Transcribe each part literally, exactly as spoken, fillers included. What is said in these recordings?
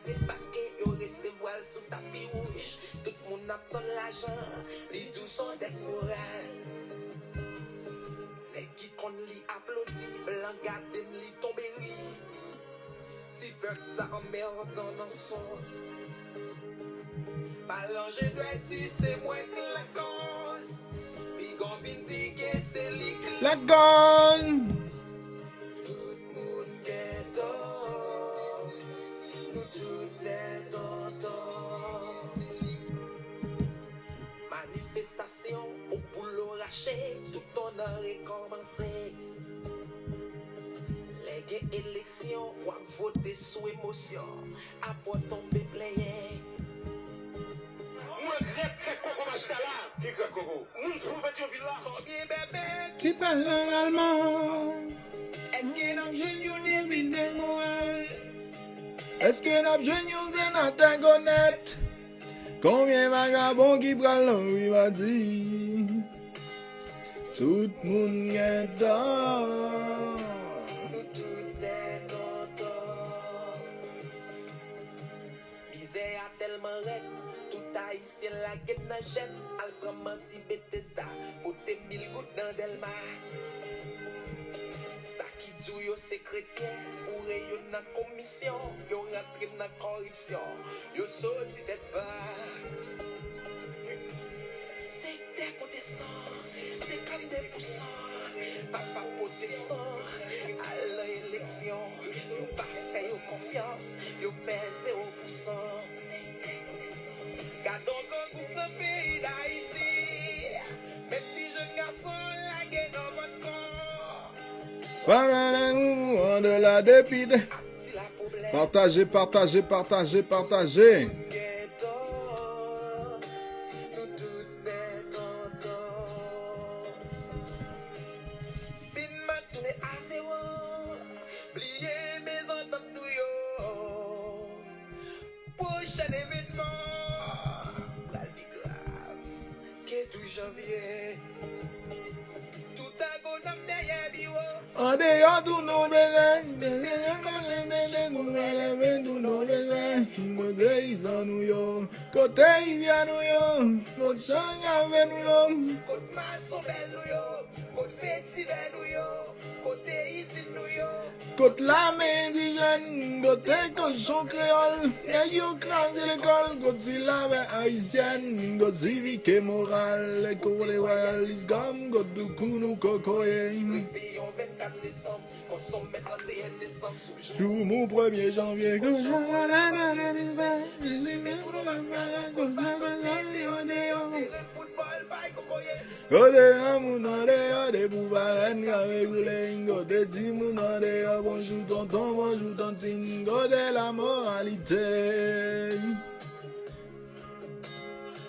debake, yo resevwa l sou tapi wouj. Tout moun ap tann lajan, li di w s on dèt moral. Nèg ki konn li aplodi, blan gade m, li tonbe ri. Ti pèp sa anmèdan nan son. Malanje dwèt di se mwen k lakòz. Pigan vin di ke se li k lakòz. Tout moun gen tò. Nou tout nèt an tò. Manifestasyon, ou boulo rache, tout on an rekòmanse. Lè gen eleksyon, w ap vote sou emosyon. Apre w tonbe plenyen. Mwen rèd nèg kòkò machita la. Ki grèk koko? Moun fou Petyonvil la. Konbyen bèbè ki pral nan Lalman? Èske n ap jwenn yon depite moral? Èske n ap jwenn yon senatè onèt? Konbyen vagabon ki pral nan Privati? Tout moun gen tò. Nou tout nèt an tò. Mizè a tèlman rèd, tout ayisyen lage n nan jèt, al pran manti Betesda, pote mil goud nan Dèlma. Sa ki di w yo se kretyen, foure yo nan komisyon, yo rantre nan kòripsyon, yo soti tèt ba. Sektè pwotestan, senkannde pousan, papa pwotestan, al nan eleksyon, yo pa fè yo konfyans, yo fè zewo pousan. Gadon grangou nan peyi Dayiti, menm ti jèn gason lage nan vòt kò. Parara gouvouman de la depite. Pataje, pataje, pataje, pataje. Si n mèt tounen a zewo, bliye mezantant nou yo. Pwochèn evènman pral pi grav ke douz janvye. Tout agonòm dèyè biwo. Andeyò tou nou bezwen, bezwen konnen kote nou leve tou nou bezwen. Kote izan nou yo, kote rivyè nou yo, kote chan kave nou yo. Kot mason bèl nou yo, kot vetivè nou yo, kote izin nou yo. Kot lame endijèn, kote kochon kreyòl, nèg yo kraze lekòl, kot silabè ayisyèn, kot sivike moral, kot kote wayal lisgòm, kot doukoun ou kokoye. Revèyon vennkat desanm, kòm sonmè trannteyen desanm sou jou. Jou mou premye janvye, kote a moun andeyò, de pou parèt kave koule, kote timoun andeyò, bonjou tonton, bonjou tantin, kote lamoralite.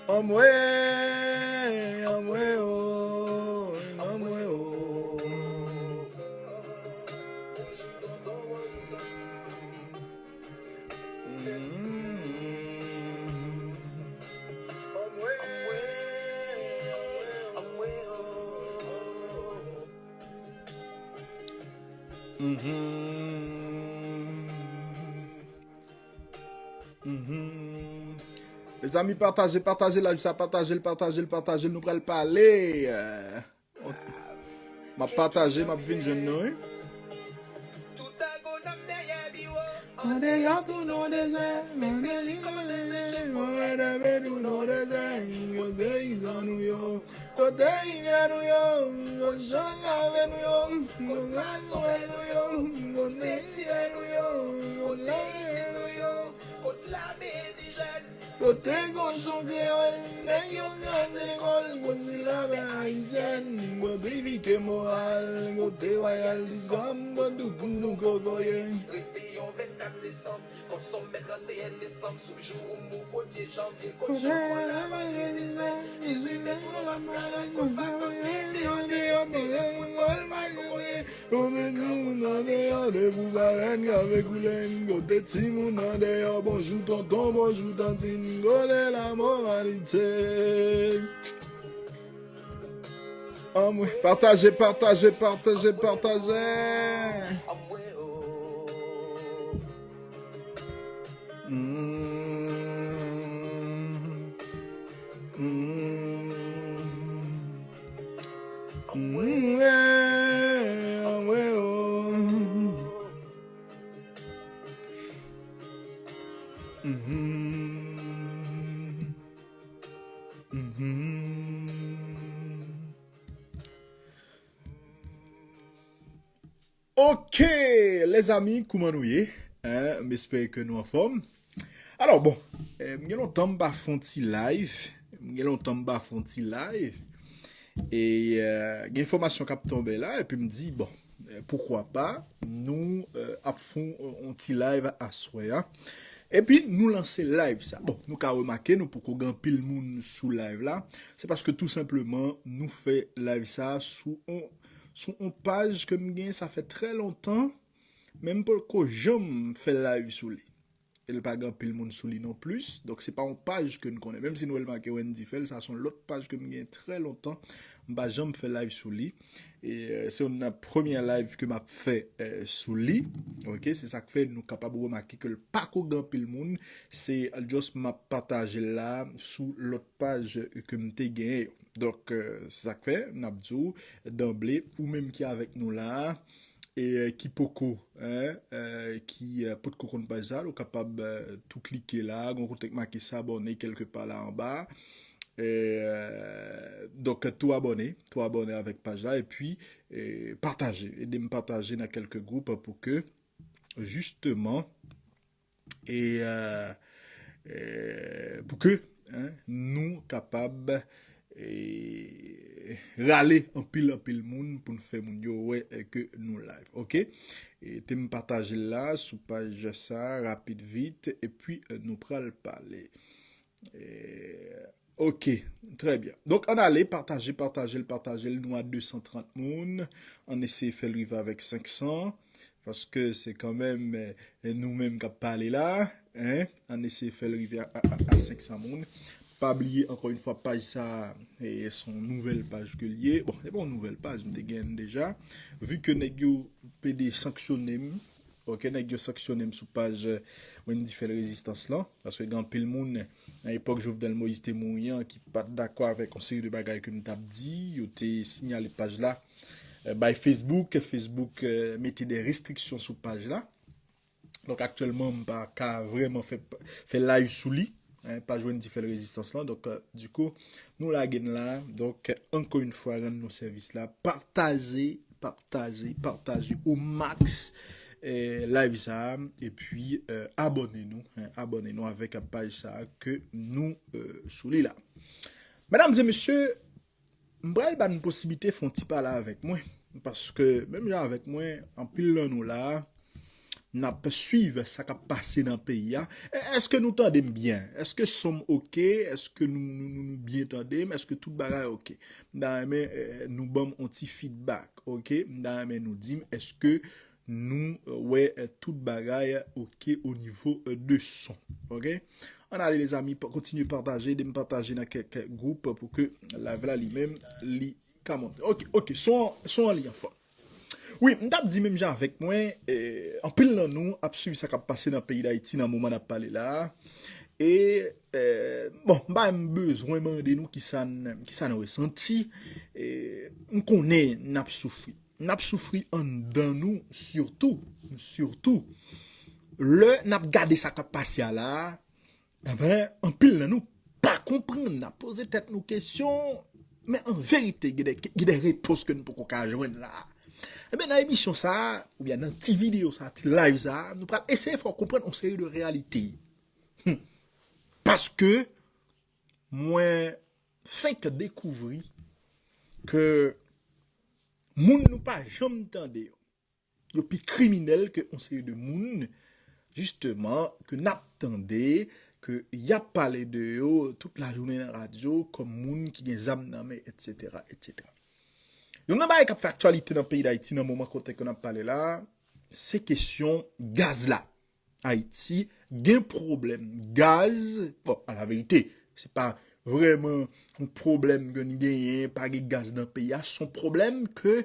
Anmwe, anmwe o, anmwe o. Mezanmi, pataje, pataje live sa, pataje l, pataje l, pataje l, nou pral pale. M ap pataje, m ap vin jwenn nou, wi. Andeyò tou nou dezè, andeyò tou nou dezè, kote izan nou yo, kote rivyè nou yo, kote chan kave nou yo, kote aswèl nou yo, kote siyè nou yo, kote lè nou yo, kote lame endijèn. Kote kochon kreyòl, nèg yo kraze lekòl, kote silabè ayisyèn, kote pike moral, kote wayal disgòm, kote doukoun ou kokoye. Revèyon vennkat desanm, kòm sonmè trannteyen desanm, sou jou mou premye janvye, kote chokola vandredi sen, dizuit me pou nou maskarad, kote vakanse, deyò, deyò, deyò, deyò, deyò, kote timoun andeyò, de pou parèt kave koule, kote timoun andeyò, bonjou tonton, bonjou tantin, kote lamoralite. Anmwe, pataje, pataje, pataje, pataje. Mm, mm, mm, yeah, well. Mhm. Mhm. Ok, lèzami, kouman nou ye? Hein, m espere ke nou anfòm. Alò, bon, eh, m gen lontan m pa fè yon ti live. M gen lontan m pa fè yon ti live. E eh, gen enfòmasyon k ap tonbe la, epi m di, bon, eh, poukwa pa, nou eh, ap fè yon, yon ti live aswè a. Epi nou lanse live sa. Bon, nou ka remake, nou poko gen anpil moun sou live la. Se paske tou senpleman, nou fè live sa sou yon, sou yon paj ke m gen, sa fè trè lontan, men m poko janm fè live sou li. E l pa gen anpil moun sou li non plis. Donk, se pa yon paj ke n konnen. Menm si nou remake Wendy fè l, sa se yon lòt paj ke m gen trè lontan. M pa janm fè live sou li. E eh, se yon nan premyè live ke m ap fè eh, sou li. Ok, se sa k fè nou kapab remake ke l pa ko gen anpil moun. Se just m ap pataje l la sou lòt paj ke m te genyen yo. Donk, eh, se sa k fè n ap di w danble, ou menm ki avèk nou la a, e eh, ki poko, hein, eh, ki eh, potko konn paj sa, ou kapab eh, tou klike la, gon kote k make s'abonner kèlke pa la anba. Eh, donk, tou abòne, tou abòne avèk paj la, epi eh, pataje, ede m pataje nan kèlke gwoup pou ke, jisteman, e eh, eh, pou ke hein, nou kapab eh, rale anpil anpil moun pou n fè moun yo wè eh, ke nou live, ok? E te m pataje l la sou paj sa, rapid vit, epi eh, nou pral pale. Eh, ok, trè byen. Donk, ann ale, pataje, pataje l, pataje l. Nou a de san trant moun. Ann eseye fè l rive avèk senk san. Paske se kanmenm eh, nou menm k ap pale la. Hein? Ann eseye fè l rive a, a, a, a senk san moun. Pa bliye, ankò yon fwa, paj sa a, eh, se yon nouvèl paj ke l ye. Bon, se pa yon nouvèl paj, m te genyen l deja. Vi ke nèg yo pede sanksyone m, ok, nèg yo sanksyone m sou paj eh, Wendy Fèl Rezistans lan, paske gen anpil moun, nan epòk Jovenel Moïse te mouri an, ki pa t dakò avèk yon seri de bagay ke m t ap di, yo te siyale paj la eh, bay Facebook, Facebook eh, mete de restriksyon sou paj la. Donk, aktyèlman, m pa ka vrèman fè, fè live sou li. Hein, paj Wendy Fèl Rezistans lan. Donk, eh, dikou, nou lage n la. Donk, ankò yon fwa, rann nou sèvis la. Pataje, pataje, pataje au max eh, live sa a. Epi eh, abòne nou, hein, abòne nou avèk paj sa a ke nou eh, sou li la. Medam e mesye, m pral ba n posiblite fè yon ti pale avèk mwen. Paske, menm jan avèk mwen, anpil nan nou la, n ap swiv sa k ap pase nan peyi a. E- Èske nou tande m byen? Èske son m oke? Èske nou, nou, nou, nou byen tande m? Èske tout bagay oke? M ta renmen eh, nou ban m yon ti feedback, oke? M ta renmen nou di m èske nou eh, wè eh, tout bagay oke o nivo eh, de son, oke? Ann ale, lezanmi, pa- kontinye pataje, ede m pataje nan kèk gwoup pou ke live la li menm, li ka monte. Oke, oke, son, son an li anfòm. Wi, m t ap di menm jan avèk mwen, eh, anpil nan nou ap swiv sa k ap pase nan peyi Dayiti nan moman n ap pale la a. E, eh, bon, m pa menm bezwen mande nou kisa n, kisa n resanti. Eh, m konnen n ap soufri. N ap soufri anndan nou, sitou, sitou, lè n ap gade sa k ap pase a la a, Enben, anpil nan nou pa konprann, n ap poze tèt nou kesyon, men an verite, gen de, gen de repons ke n poko ka jwenn la. Enben, nan emisyon sa a, oubyen nan ti videyo sa a, ti live sa a, nou pral eseye fè w konprann yon seri de reyalite. Hmm. Paske mwen fenk dekouvri ke moun nou pa janm tande yo, yo pi kriminèl ke yon seri de moun, jisteman, ke n ap tande, ke y ap pale de yo tout lajounen nan radyo, kòm moun ki gen zam nan men, etsetera, etsetera. Youn nan bagay k ap fè aktyalite nan peyi Dayiti nan moman kote ke n ap pale la, se kesyon gaz la. Ayiti gen pwoblèm gaz. Bon, a la verite, se pa vrèman yon pwoblèm ke n genyen, pa gen gaz nan peyi a, se yon pwoblèm ke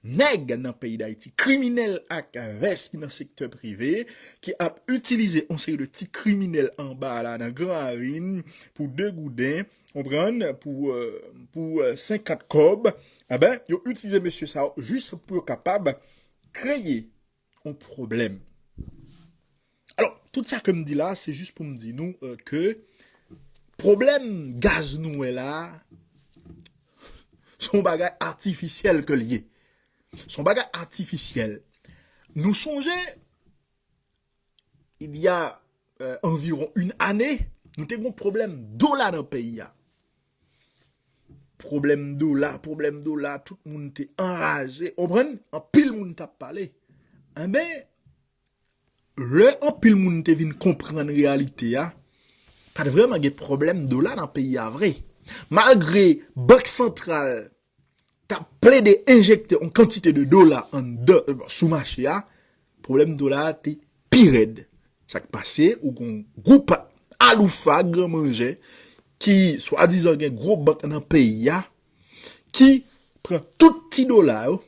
nèg nan peyi Dayiti, kriminèl ak vès ki nan sektè prive, ki ap itilize yon seri de ti kriminèl anba la nan Gran Ravin pou de gouden, konprann, pou, euh, pou, euh, senkant kòb, enben, yo itilize mesye sa yo jis pou yo kapab kreye yon pwoblèm. Alò, tout sa ke m di la, se jis pou m di nou, euh, ke pwoblèm gaz nou wè la, se yon bagay atifisyèl ke l ye. Se yon bagay atifisyèl. Nou sonje, il y a, euh, environ une année, nou te gen yon pwoblèm dola nan peyi a. Pwoblèm dola, pwoblèm dola, tout moun te anraje. Konprann? Anpil moun t ap pale. Enben, lè anpil moun te vin konprann reyalite a, pa t vrèman gen pwoblèm dola nan peyi a vre. Malgre Bank Santral t ap plede enjekte yon kantite de dola anndan, sou mache a, pwoblèm dola a te pi rèd. Sa k pase, ou gon gwoup aloufa, granmanjè, ki swadizan gen gwo bank nan peyi a, ki pran tout ti dola yo,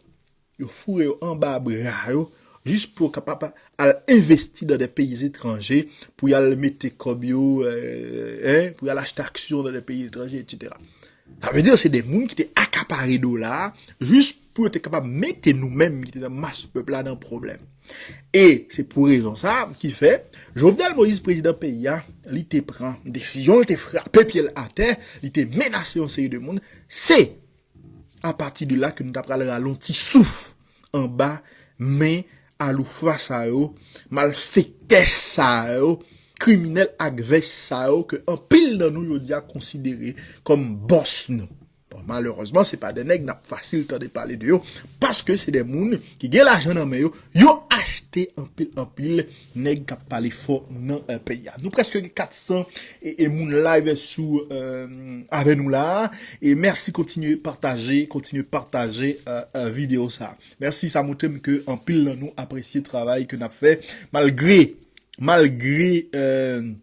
yo foure yo anba bra yo, jis pou yo kapab al envesti nan de peyi etranje, pou y al mete kòb yo, euh, hein, pou y al achte aksyon nan de peyi etranje, etsetera. Sa vle di, se de moun ki te akapare dola a, jis pou yo te kapab mete nou menm ki te nan mas pèp la nan pwoblèm. E se pou rezon sa ki fè, Jovenel Moïse, prezidan peyi a, li te pran desizyon, li te frape pye l atè, li te menase yon seri de moun. Se apati de la ke nou ta pral rale yon ti souf anba men aloufa sa yo, malfektè sa yo, kriminèl ak vès sa yo ke anpil nan nou jodi a konsidere kòm bòs nou. Bon, malerezman, se pa de nèg n ap fasil tande pale de yo, paske se de moun ki gen lajan nan men yo, yo achte anpil, anpil nèg k ap pale fò nan, euh, peyi a. Nou prèske gen kat san e, e moun live sou, euh, avè nou la. E mèsi, kontinye pataje, kontinye pataje, euh, euh, videyo sa. Mèsi, sa montre m ke anpil nan nou apresye travay ke n ap fè, malgre, malgre, euh,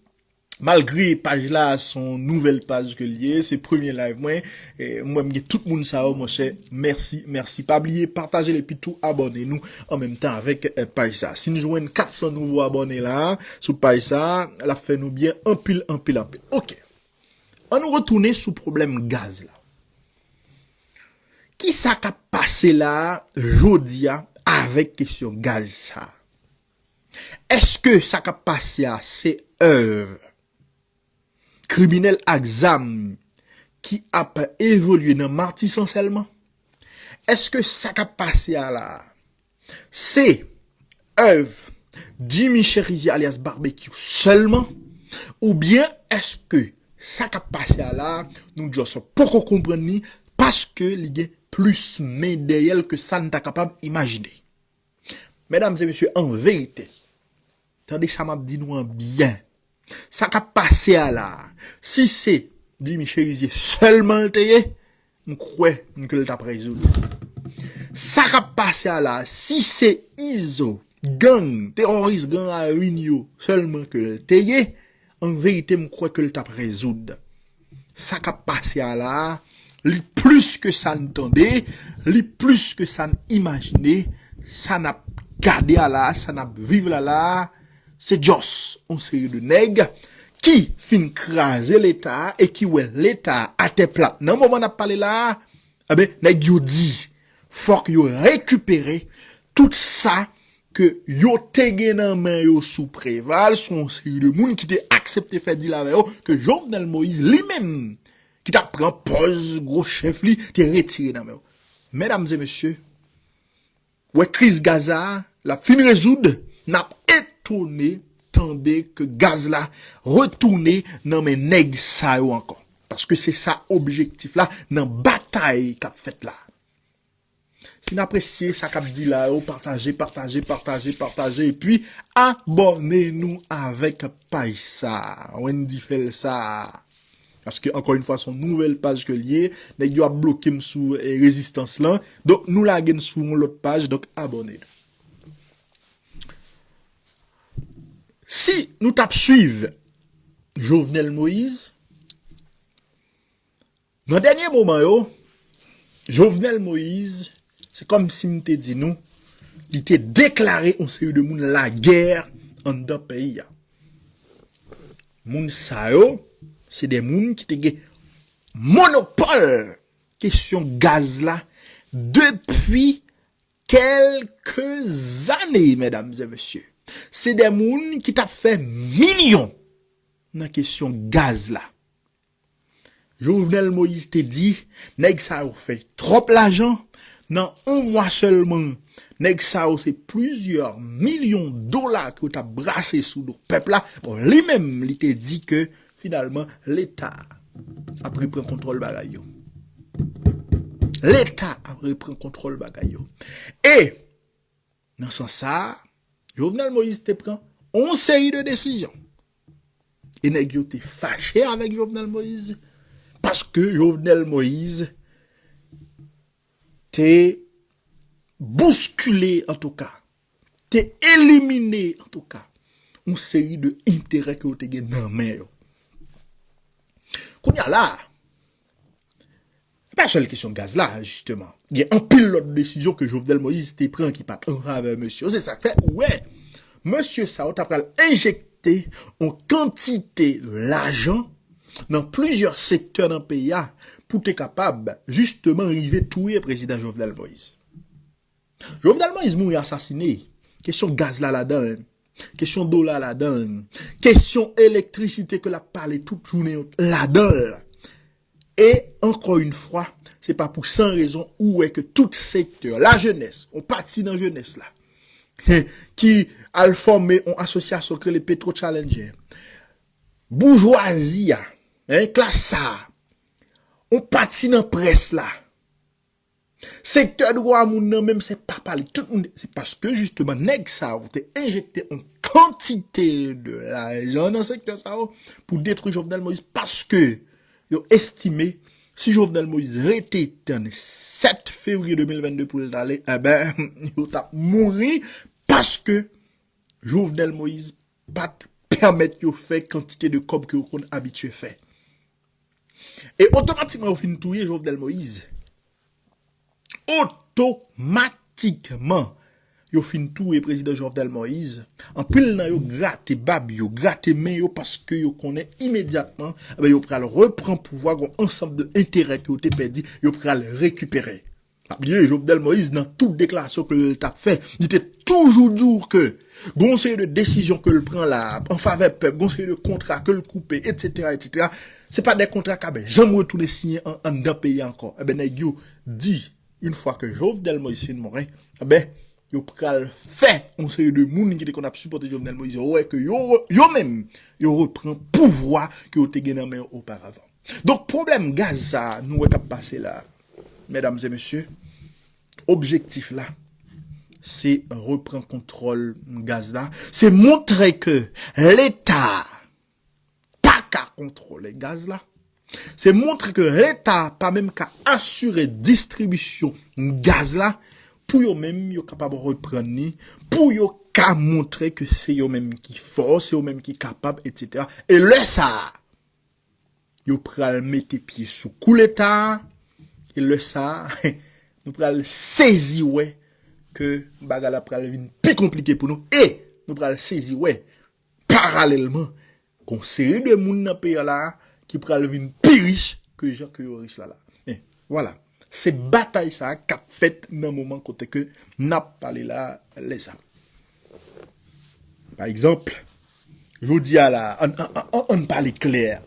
malgre paj la se yon nouvèl paj ke l ye, se premye live mwen, e mwen m gen tout moun sa yo, monchè, mèsi, mèsi. Pa bliye pataje l epi tou abòne nou an menm tan avèk, eh, paj sa. Si n jwenn kat san nouvo abòne la, sou paj sa, l ap fè nou byen anpil, anpil, anpil. Oke. An nou retounen sou pwoblèm gaz la. Kisa k ap pase la jodi a avèk kesyon gaz sa? Èske sa k ap pase a se èv kriminèl ak zam ki ap evolye nan Matisan sèlman? Èske sa k ap pase a la a se èv Jimmy Cherizier alyas Barbecue sèlman? Oubyen èske sa k ap pase a la a, nou just poko konprann li, paske li gen plis men dèyè l ke sa n ta kapab imajine? Medam e mesye, an verite, tande sa m ap di nou an byen. Sa k ap pase a la a, si se Jimmy Cherizier sèlman l te ye, m kwè ke l t ap rezoud. Sa k ap pase a la a, si se Izo, gang, teworis Gran Ravin yo sèlman ke l te ye, an verite, m kwè ke l t ap rezoud. Sa k ap pase a la a, li plis ke sa n tande, li plis ke sa n imajine, sa n ap gade a la a, sa n ap viv la la a, se just yon seri de nèg ki fin kraze Leta a e ki wè Leta a atè plat. Nan moman n ap pale la a, enben, nèg yo di, fòk yo rekipere tout sa ke yo te gen nan men yo sou Preval, sou yon seri de moun ki te aksepte fè dil avè yo, ke Jovenel Moïse li menm, ki t ap pran pòz gwo chèf li, te retire nan men yo. Medam e mesye, wè kriz Gaza a, l ap fin rezoud, n ap etone tande ke gaz la retounen nan men nèg sa yo ankò. Paske se sa objektif la nan batay k ap fèt la. Si n apresye sa k ap di la yo, pataje, pataje, pataje, pataje, epi abòne nou avèk paj sa. Wendy fè l sa. Paske, ankò yon fwa, se yon nouvèl paj ke l ye. Nèg yo ap bloke m sou, eh, rezistans lan. Donk, nou lage n sou yon lòt paj. Donk, abòne nou. Si nou t ap swiv Jovenel Moïse, nan dènye moman yo, Jovenel Moïse Se kòm si m te di nou, li te deklare yon seri de moun lagè anndan peyi a. Moun sa yo, se de moun ki te gen monopòl kesyon gaz la depi kèlke zane, medam e mesye. Se de moun ki t ap fè milyon nan kesyon gaz la. Jovenel Moïse te di, nèg sa yo fè twòp lajan, nan yon mwa sèlman, nèg sa yo se plizyè milyon dola ke yo t ap brase sou do pèp la. Bon, li menm, li te di ke finalman, Leta ap repran kontwòl bagay yo. Leta ap repran kontwòl bagay yo. E, nan sans sa a, Jovenel Moïse te pran yon seri de desizyon. E nèg yo te fache avèk Jovenel Moïse, paske Jovenel Moïse te bouskile, antouka, te elimine, antouka, yon seri de enterè ke yo te gen nan men yo. Kounye a la, se pa sèl kesyon gaz la, jisteman. Gen anpil lòt desizyon ke Jovenel Moïse te pran ki pa t an favè mesye yo. Se sa k fè, ou wè, mesye sa yo ta pral enjekte yon kantite lajan nan plizyè sektè nan peyi a pou te kapab, jisteman, rive touye prezidan Jovenel Moïse. Jovenel Moïse mouri asasine. Kesyon gaz la ladan l. Kesyon dola ladan l. Kesyon elektrisite ke l ap pale tout jounen yo ladan l. E, ankò yon fwa, se pa pou san rezon ou wè ke tout sektè, lajenès, yon pati nan jenès la, ki al fòme yon asosyasyon ki rele Petro Challenger, boujwazi a, en, klas sa a, yon pati nan près la, sektè dwa moun nan menm, se pa pale. Tout moun, se paske jisteman nèg sa yo te enjekte yon kantite de lajan nan sektè sa yo pou detwi Jovenel Moïse, paske yo estime si Jovenel Moïse rete tann sèt fevriye de mil vennde pou l t ale, enben, yo t ap mouri, paske Jovenel Moïse pa t pèmèt yo fè kantite de kòb ke yo konn abitye fè. E otomatikman yo fin touye Jovenel Moïse. Otomatikman, yo fin touye prezidan Jovenel Moïse. Anpil nan yo grate bab yo, grate men yo, paske yo konnen imedyatman, enben, yo pral repran pouvwa, gon ansanm de enterè ke yo te pèdi, yo pral rekipere. Pa bliye, Jovenel Moïse, nan tout deklarasyon ke l t ap fè, li te toujou di w ke gon seri de desizyon ke l pran la, an favè pèp, gon seri de kontra ke l koupe, etsetera, etsetera, se pa de kontra k ap janm retounen siyen an, anndan peyi a ankò. Enben, nèg yo di, yon fwa ke Jovenel Moïse fin mouri, enben, yo pral fè yon seri de moun ki te konn ap sipòte Jovenel Moïse, yo wè ke yo, yo menm, yo repran pouvwa ke yo te gen nan men yo oparavan. Donk, pwoblèm gaz sa a, nou wè k ap pase la, medam e mesye, objektif la, se repran kontwòl gaz la, se montre ke Leta pa ka kontwole gaz la, se montre ke Leta pa menm ka asire distribisyon gaz la, pou yo menm yo kapab reprann li, pou yo ka montre ke se yo menm ki fò, se yo menm ki kapab, etsetera. E lè sa a, yo pral mete pye sou kou Leta a, e lè sa a, nou pral sezi wè ke bagay la pral vin pi konplike pou nou, e nou pral sezi wè, paralèlman, gon seri de moun nan peyi a la ki pral vin pi rich ke jan ke yo rich la la. Men, vwala. Se batay sa a k ap fèt nan moman kote ke n ap pale la, lèzami. Pa egzanp, jodi a la, ann, ann, ann, ann pale klè.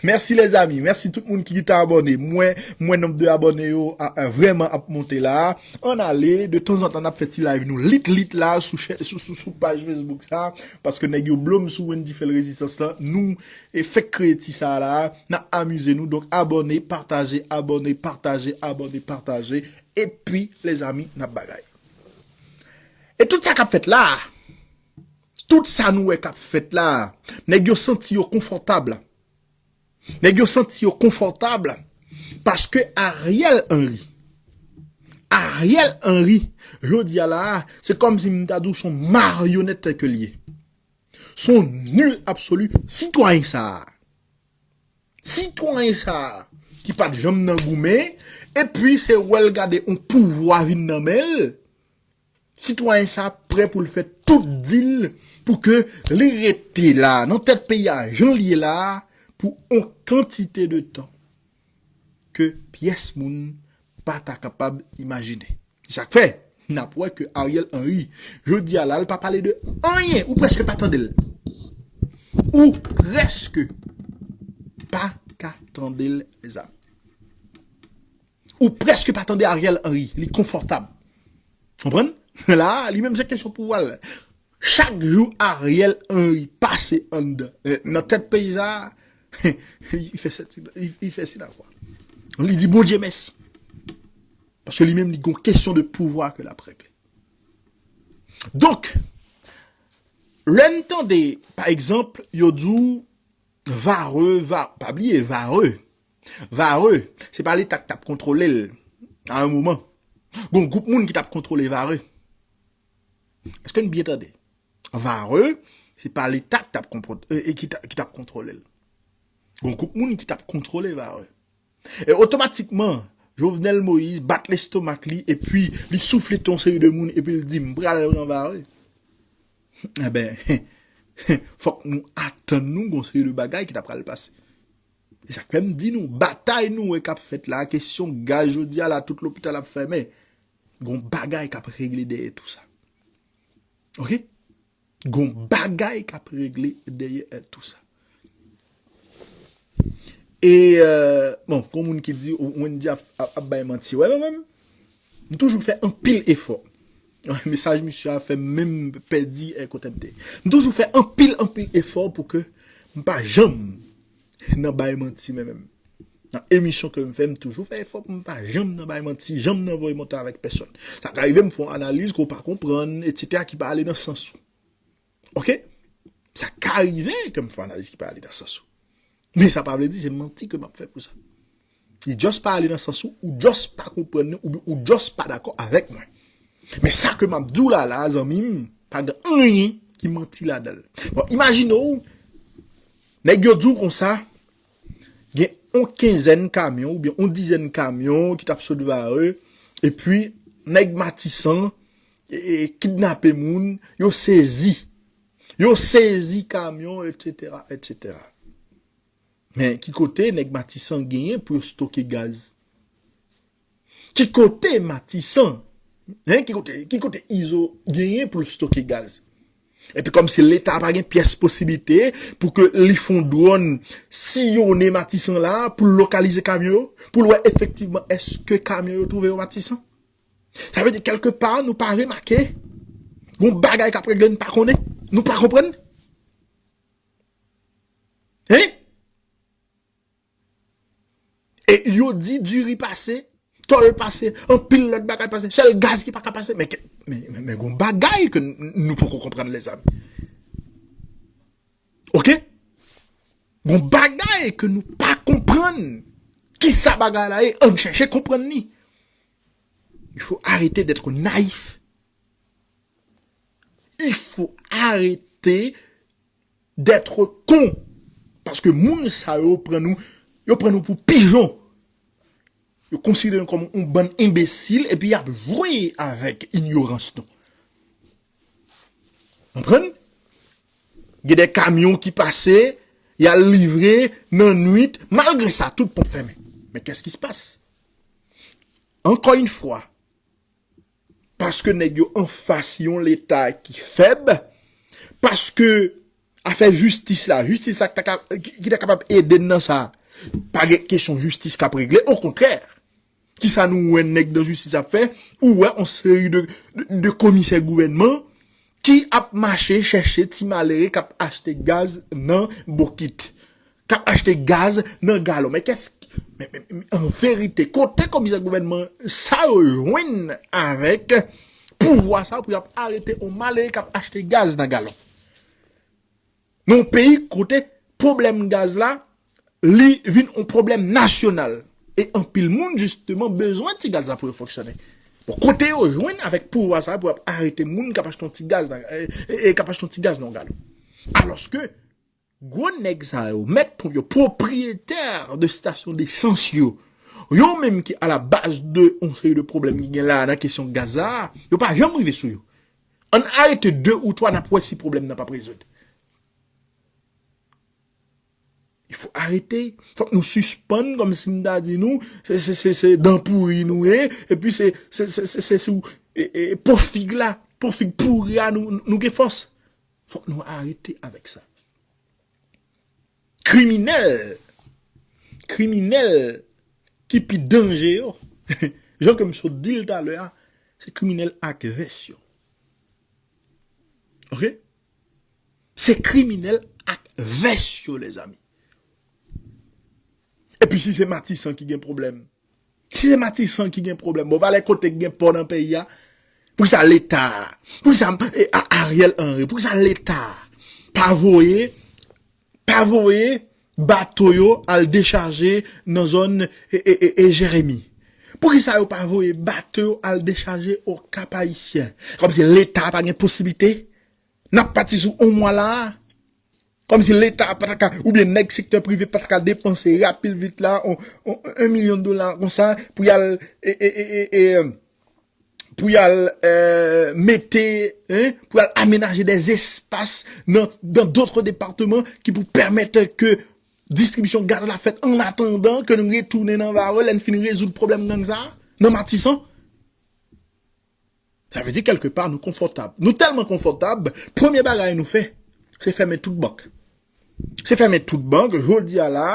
Mèsi lèzami, mèsi tout moun ki gentan abòne. Mwen, mwen nonb de abòne yo a, a, vrèman ap monte la. Ann ale, de tanzantan n ap fè ti live nou lit lit la sou chè-, sou, sou, sou paj Facebook sa, paske nèg yo blo m sou Wendy Fèl Rezistans lan. Nou, e, fèk kreye ti sa la, n ap amize nou. Donk abòne, pataje, abòne, pataje, abòne, pataje. Epi, lèzami, n ap bagay. E tout sa k ap fèt la, tout sa nou wè k ap fèt la, nèg yo santi yo konfòtab. Nèg yo santi yo konfòtab paske Ariel Henry, Ariel Henry, jodi a la, se kòmsi m ta di w se yon maryonèt ke l ye. Se yon nil absoli. Sitwayen sa a, sitwayen sa a, ki pa t janm nan goumen, epi se wè l gade yon pouvwa vin nan men l, sitwayen sa prè pou l fè tout dil pou ke li rete la, nan tèt peyi a, jan l ye la, pou yon kantite de tan ke pyès moun pa ta kapab imajine. Se sa k fè, n ap wè ke Ariel Henry, jodi a la, l pa pale de anyen, ou prèske pa tande l. Ou prèske pa ka tande l, mezanmi. Ou prèske pa tande Ariel Henry, li konfòtab. Konprann? La, li menm se kesyon pouvwa l. Chak jou Ariel Henry pase anndan, eh, nan tèt peyi sa, li fè sèt, li, li fè sinavwa. Li di Bondye mèsi. Paske li menm, li gon kesyon de pouvwa ke l ap regle. Donk, lè n tande, pa egzanp, yo di w, Vare, va, pa bliye, Vare. Vare, se pa Leta ki t ap kontwole l a yon moman. Gon gwoup moun ki t ap kontwole Vare. Èske n byen tande? Vare, se pa Leta ki t ap konpwon-, e, e ki t, ki t ap kontwole l. Gon gwoup moun ki t ap kontwole Vare. E otomatikman, Jovenel Moïse bat lestomak li, epi li souflete yon seri de moun, epi l di, "M pral pran Vare." Enben, fòk nou atann nou gon seri de bagay ki ta pral pase. Se sa k fè m di nou, batay nou wè k ap fèt la, kesyon gaz jodi a la, tout lopital ap fèmen. Gon bagay k ap regle dèyè tou sa. Oke? Gon bagay k ap regle dèyè, eh, tou sa. E, eh, bon, kon moun ki di, Wendy ap, ap, ap bay manti. Wè, mwen menm, m toujou fè anpil efò. Mesaj misye a fè m menm pèdi, eh, kote m te. M toujou fè anpil, anpil efò pou ke m pa janm nan bay manti, mwen menm. Nan emisyon ke m fè, m toujou fè efò pou m pa janm nan bay manti, janm nan voye monte avèk pèsòn. Sa ka rive m fè yon analiz ke w pa konprann, etsetera, ki pa ale nan sans ou. Oke? Sa ka rive ke m fè analiz ki pa ale nan sans ou. Men sa pa vle di se manti ke m ap fè pou sa. Li just pa ale nan sans ou, ou just pa konprann li, oubyen ou just pa dakò avèk mwen. Men sa ke m ap di w la, la, zanmi m, pa gen anyen ki manti ladan l. Bon, imajine w, nèg yo di w konsa, gen yon kenzèn kamyon oubyen yon dizèn kamyon ki t ap sot Vare, epi nèg Matisan, e, e, kidnape moun, yo sezi. Yo sezi kamyon, etsetera, etsetera. Men ki kote nèg Matisan genyen pou yo stoke gaz? Ki kote Matisan, hein, ki kote, ki kote Izo genyen pou l stoke gaz? Epi kòmsi Leta pa gen pyès posiblite pou ke li fè yon dwòn siyonnen Matisan la pou l lokalize kamyon yo, pou l wè efektivman èske kamyon yo twouve yo Matisan? Sa vle di kèlke pa nou pa remake gon bagay k ap regle, nou pa konnen, nou pa konprann. Hein? E yo di diri pase, tòl pase, anpil lòt bagay pase, sèl gaz ki pa ka pase. Men, ke- men, men, men gon bagay ke n- nou poko konprann, lèzanmi. Oke? Gon bagay ke nou pa konprann. Kisa bagay la ye? Ann chèche konprann li. Il faut arrêter d'être naïf. Il faut arrêter d'être con. Paske moun sa yo pran nou, yo pran nou pou pijon. Yo konsidere nou kòm yon bann enbesil epi y ap jwe avèk inyorans nou. Konprann? Gen de kamyon ki pase, y al livre nan nwit, malgre sa, tout ponp fèmen. Men qu'est-ce qui se passe? Encore une fois, paske nèg yo anfas yon Leta ki fèb, paske afè jistis la, jistis la ki ta ka- ki- ki ta kapab ede n nan sa, pa gen kesyon jistis k ap regle, okontrè, kisa nou wè nèg nan jistis ap fè? Ou wè yon seri de, de, de komisè gouvènman ki ap mache chèche ti malere k ap achte gaz nan bokit, k ap achte gaz nan galon. Men kès- men, men, men, an verite, kote komisè gouvènman sa yo jwenn avèk pouvwa sa pou y ap arete yon malere k ap achte gaz nan galon? Nan yon peyi kote pwoblèm gaz la, li vin yon pwoblèm nasyonal. E anpil moun, jisteman, bezwen ti gaz la pou yo fonksyone. Bon, kote yo jwenn avèk pouvwa sa pou y ap arete moun k ap achte yon ti gaz nan- e, e, e k ap achte yon ti gaz nan yon galon? Alòske, Gwo nèg sa yo, mèt ponp yo, pwopriyetè de stasyon desans yo, yo menm ki a la baz de yon seri de pwoblèm ki gen la nan kesyon gaz la, yo pa janm rive sou yo. Ann arete de ou twa, n ap wè si pwoblèm nan p ap rezoud. Il faut arrêter. Fòk nou sispann, kòmsi m ta di nou, se, se, se, se dan pouri nou ye, epi se, se, se, se, se sou e, e, po fig la, po fig pouri a nou, nou gen fòs. Fòk nou arete avèk sa. Kriminèl, kriminèl ki pi danje yo, jan ke m sot di l talè a, se kriminèl ak vès yo. Oke? Se kriminèl ak vès yo, lèzanmi. Epi si se Matisan ki gen pwoblèm, si se Matisan ki gen pwoblèm, bon, valè kote k gen pò nan peyi a, poukisa Leta, poukisa, e, A-, Ariel Henry, poukisa Leta pa voye, pa voye bato yo al dechaje nan zòn e, e, e, e Jeremi? Poukisa yo pa voye bato yo al dechaje o Cap Haïtien? Kòmsi Leta pa gen posiblite? N ap pati sou yon mwa la a. Kòmsi Leta pa ta ka, oubyen nèg sektè prive pa ta ka depanse rapid vit la, on, on, yon milyon dola konsa, pou y al, e, e, e, e, e, pou y al, e, mete, en, pou y al amenaje des espaces dans, dans d'autres départements ki pou pèmèt ke distribisyon gaz la fèt an atandan ke nou retounen nan Varreux, lè n fin rezoud pwoblèm gang sa a, nan Matisan. Sa vle di, kèlkepa, nou konfòtab. Nou tèlman konfòtab, premye bagay nou fè, se fèmen tout bank. Se fèmen tout bank, jodi a la,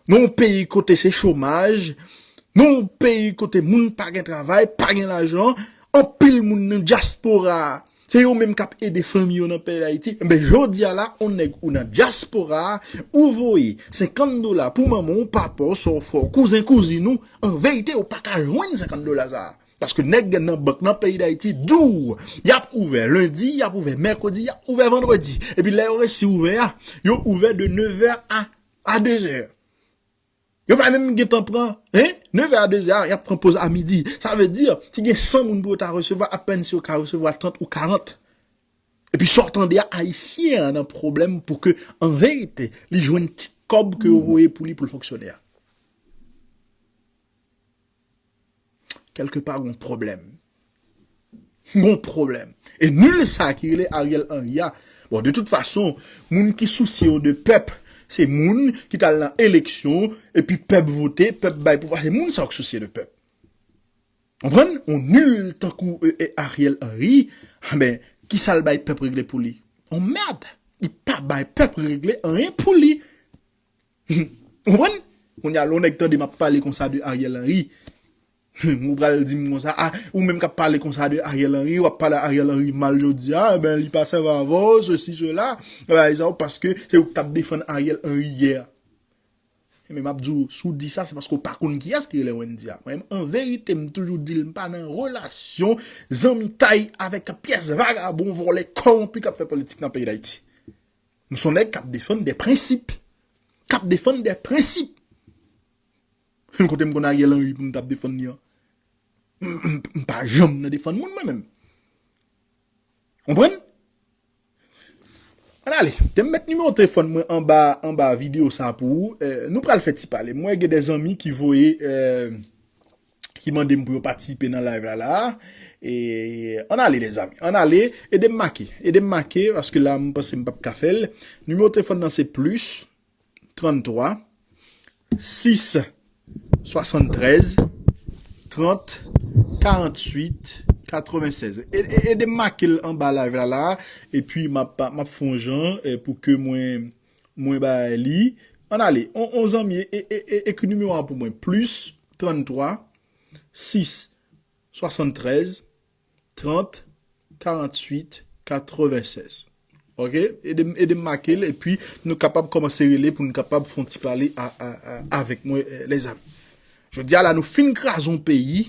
nan yon peyi kote se chomaj, nan yon peyi kote moun pa gen travay, pa gen lajan, anpil moun nan dyaspora, se yo menm k ap ede fanmi yo nan peyi Dayiti. Enben, jodi a la, yon nèg ou nan dyaspora, ou voye senkant dola pou manman w, papa w, sè w, frè w, kouzen, kouzin ou, an verite, ou pa ka jwenn senkant dola sa a. Paske nèg nan bank nan peyi Dayiti di w, y ap ouvè lendi, y ap ouvè mèkredi, y ap ouvè vandredi. Epi lè yo resi ouvè a, yo ouvè de nevè a, a dezè. Yo pa menm gentan pran, en, nevè a dezè a, y ap pran poz a midi. Sa vle di, si gen san moun pou yo ta resevwa, apèn si yo ka resevwa trant ou karant. Epi sa w tande a, Ayisyen an nan pwoblèm pou ke, an verite, li jwenn ti kòb ke yo voye pou li pou l fonksyone a. Kèlkepa, gon pwoblèm. Gon pwoblèm. E nil sa ki rele Ariel Henry a. Bon, de tout fason, moun ki sousye yo de pèp, se moun ki t al nan eleksyon, epi pèp vote, pèp bay pouvwa, se moun sa yo k sousye de pèp. Konprann? On nil tankou, e, e, Ariel Henry, anben, ki sa l bay pèp regle pou li? On mèd! Li pa bay pèp regle anyen pou li. Konprann? Kounye a, lè yon nèg tande m ap pale konsa de Ariel Henry, ou pral di m konsa, ah, ou menm k ap pale konsa de Ariel Henry, w ap pale Ariel Henry mal jodi a, enben, li pa sèvi avè w, sesi, sela, bagay sa yo, paske se ou k t ap defann Ariel Henry yè. Enben, m ap di w, si w di sa, se paske w pa konn kiyès ki rele Wendy a. Mwen, an verite, m toujou di l, m pa nan relasyon zanmitay avèk pyès vagabon, vòlè, kòwonpi k ap fè politik nan peyi Dayiti. M se yon nèg k ap defann de prensip. K ap defann de prensip. Kote m konn Ariel Henry pou m t ap defann li an? M, m, m pa janm nan defann moun, mwen menm. Konprann? Ann ale. Te m met nimewo telefòn mwen anba, anba videyo sa pou ou. Eh, nou pral fè ti pale. Mwen gen de zanmi ki voye, eh, ki mande m pou yo patisipe nan live la, la. E, ann ale, lèzanmi. Ann ale, ede m make. Ede m make, paske la, m panse m p ap ka fè l. Nimewo telefòn nan se plis tranntwa, sis, swasanntrèz, trant, karanntuit, katrevensèz. E, e, ede m make l anba live la, la. Epi, m ap, m ap fè yon jan, eh, pou ke mwen, mwen bay li. Ann ale, on, on zanmi, e, e, e, ekri nimewo a pou mwen. Plis tranntwa, sis, swasanntrèz, trant, karanntuit, katrevensèz. Oke? Ede m, ede m make l, epi nou kapab kòmanse rele pou nou kapab fè yon ti pale a, a, a, avèk mwen, eh, lèzanmi. Jodi a la, nou fin kraze yon peyi,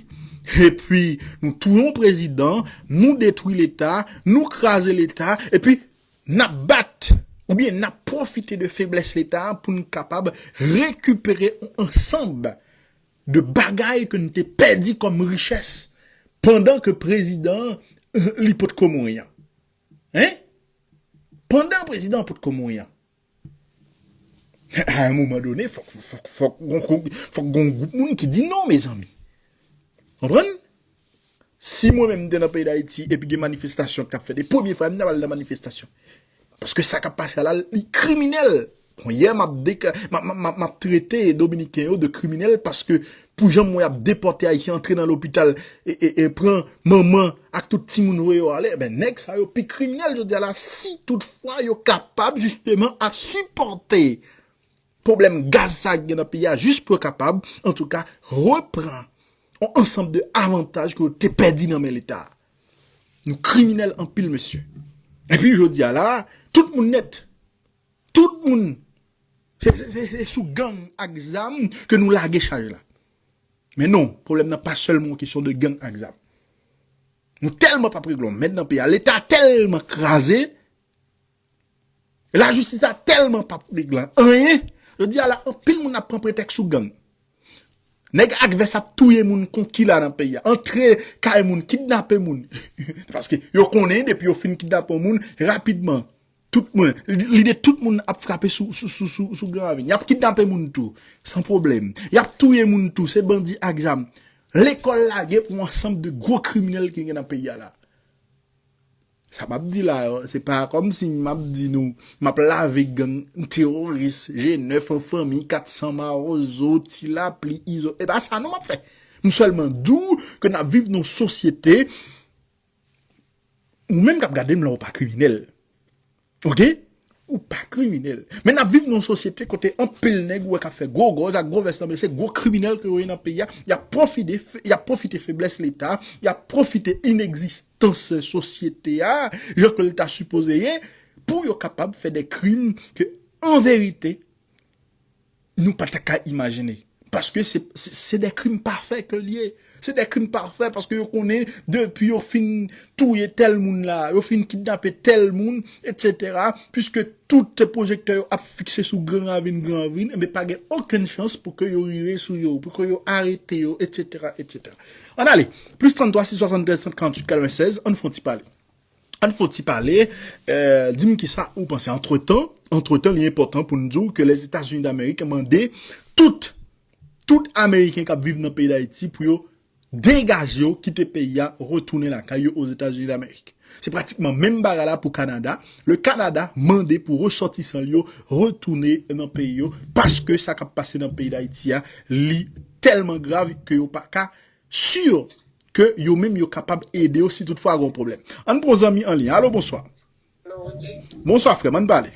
epi nou touye yon prezidan, nou detwi Leta, nou kraze Leta, epi n ap bat, oubyen n ap pwofite de feblès Leta a pou n kapab rekipere yon ansanm de bagay ke n te pèdi kòm richès pandan ke prezidan an, li potko mouri an. Hein? Pandan prezidan an potko mouri an. A yon moman done, fòk, fòk, fòk, gon, gon, fòk gon gwoup moun ki di non, mezanmi. Konprann? Si mwen menm m te nan peyi Dayiti epi gen manifestasyon k ap fèt, e premye fwa m ta pral nan manifestasyon. Paske sa k ap pase a la, li kriminèl. Bon, yè m ap deka, m ap, m ap, m ap, m ap trete Dominiken yo de kriminèl paske pou jan m wè y ap depòte Ayisyen, antre nan lopital, e, e, e pran manman ak tout timoun voye yo ale, ben, nèg sa yo pi kriminèl jodi a la, si toutfwa yo kapab jisteman ap sipòte pwoblèm gaz sa k gen nan peyi a, jis pou yo kapab, antouka, repran yon ansanm de avantaj ke yo te pèdi nan men Leta. Nou kriminèl anpil, mesye. Epi jodi a la, tout moun nèt. Tout moun. Se, se, se, se sou gang ak zam ke nou lage chaj la. Men non, pwoblèm nan pa sèlman yon kesyon de gang ak zam. Nou tèlman p ap regle yon mèd nan peyi a. Leta tèlman kraze. Lajistis la tèlman p ap regle anyen. Jodi a la, anpil moun ap pran pretèks sou gang. Nèg ak vès ap touye moun kon ki la nan peyi a. Antre kay moun, kidnape moun. Paske yo konnen depi yo fin kidnape yon moun, rapidman, tout moun, lide tout moun ap frape sou, sou, sou, sou, sou Gran Ravin. Y ap kidnape moun tou, san pwoblèm. Y ap touye moun tou, se bandi ak zam. Lekòl lage pou yon ansanm de gwo kriminèl ki gen nan peyi a la. Sa m ap di la yo, se pa kòmsi m ap di nou, m ap lave gang, teworis, G nèf an fanmi, kat san mawozo, ti lapli, izo. E pa sa non m ap fè. M sèlman di w ke n ap viv nan yon sosyete, ou menm k ap gade m la, ou pa kriminèl. Oke? Ou pa kriminèl. Men n ap viv nan yon sosyete kote anpil nèg ou wè k ap fè gwo gòj ak gwo vès nan men, se gwo kriminèl ke yo ye nan peyi a. Y ap pwofite, fe- y ap pwofite feblès Leta, y ap pwofite inegzistans sosyete a, jan ke l ta sipoze ye, pou yo kapab fè de krim ke, an verite, nou pa ta ka imajine. Paske se, se, se de krim pafè ke l ye. Se de krim pafè paske yo konnen depi yo fin touye tèl moun la, yo fin kidnape tèl moun, etsetera, piske tout pwojektè yo ap fikse sou Gran Ravin, Gran Ravin, enben pa gen okenn chans pou ke yo rive sou yo, pou ke yo arete yo, etsetera, etsetera. Ann ale, plis trannntwa sis swasanntrèz trant karanntuit katrevennsèz, ann fè yon ti pale. Ann fè yon ti pale, euh, di m kisa ou panse. Antretan, antretan, li enpòtan pou n di w ke Lèzetazini Damerik mande tout, tout Ameriken k ap viv nan peyi Dayiti pou yo degaje yo, kite peyi a, retounen lakay yo Ozetazini Damerik. Se pratikman menm bagay la pou Kanada. Le Kanada mande pou resòtisan l yo retounen nan peyi yo, paske sa k ap pase nan peyi Dayiti a, li tèlman grav ke yo pa ka si ke yo menm yo kapab ede yo si toutfwa gen yon pwoblèm. Ann pran yon zanmi an liy. Alo, bonswa. Bonswa, frè m, ann pale.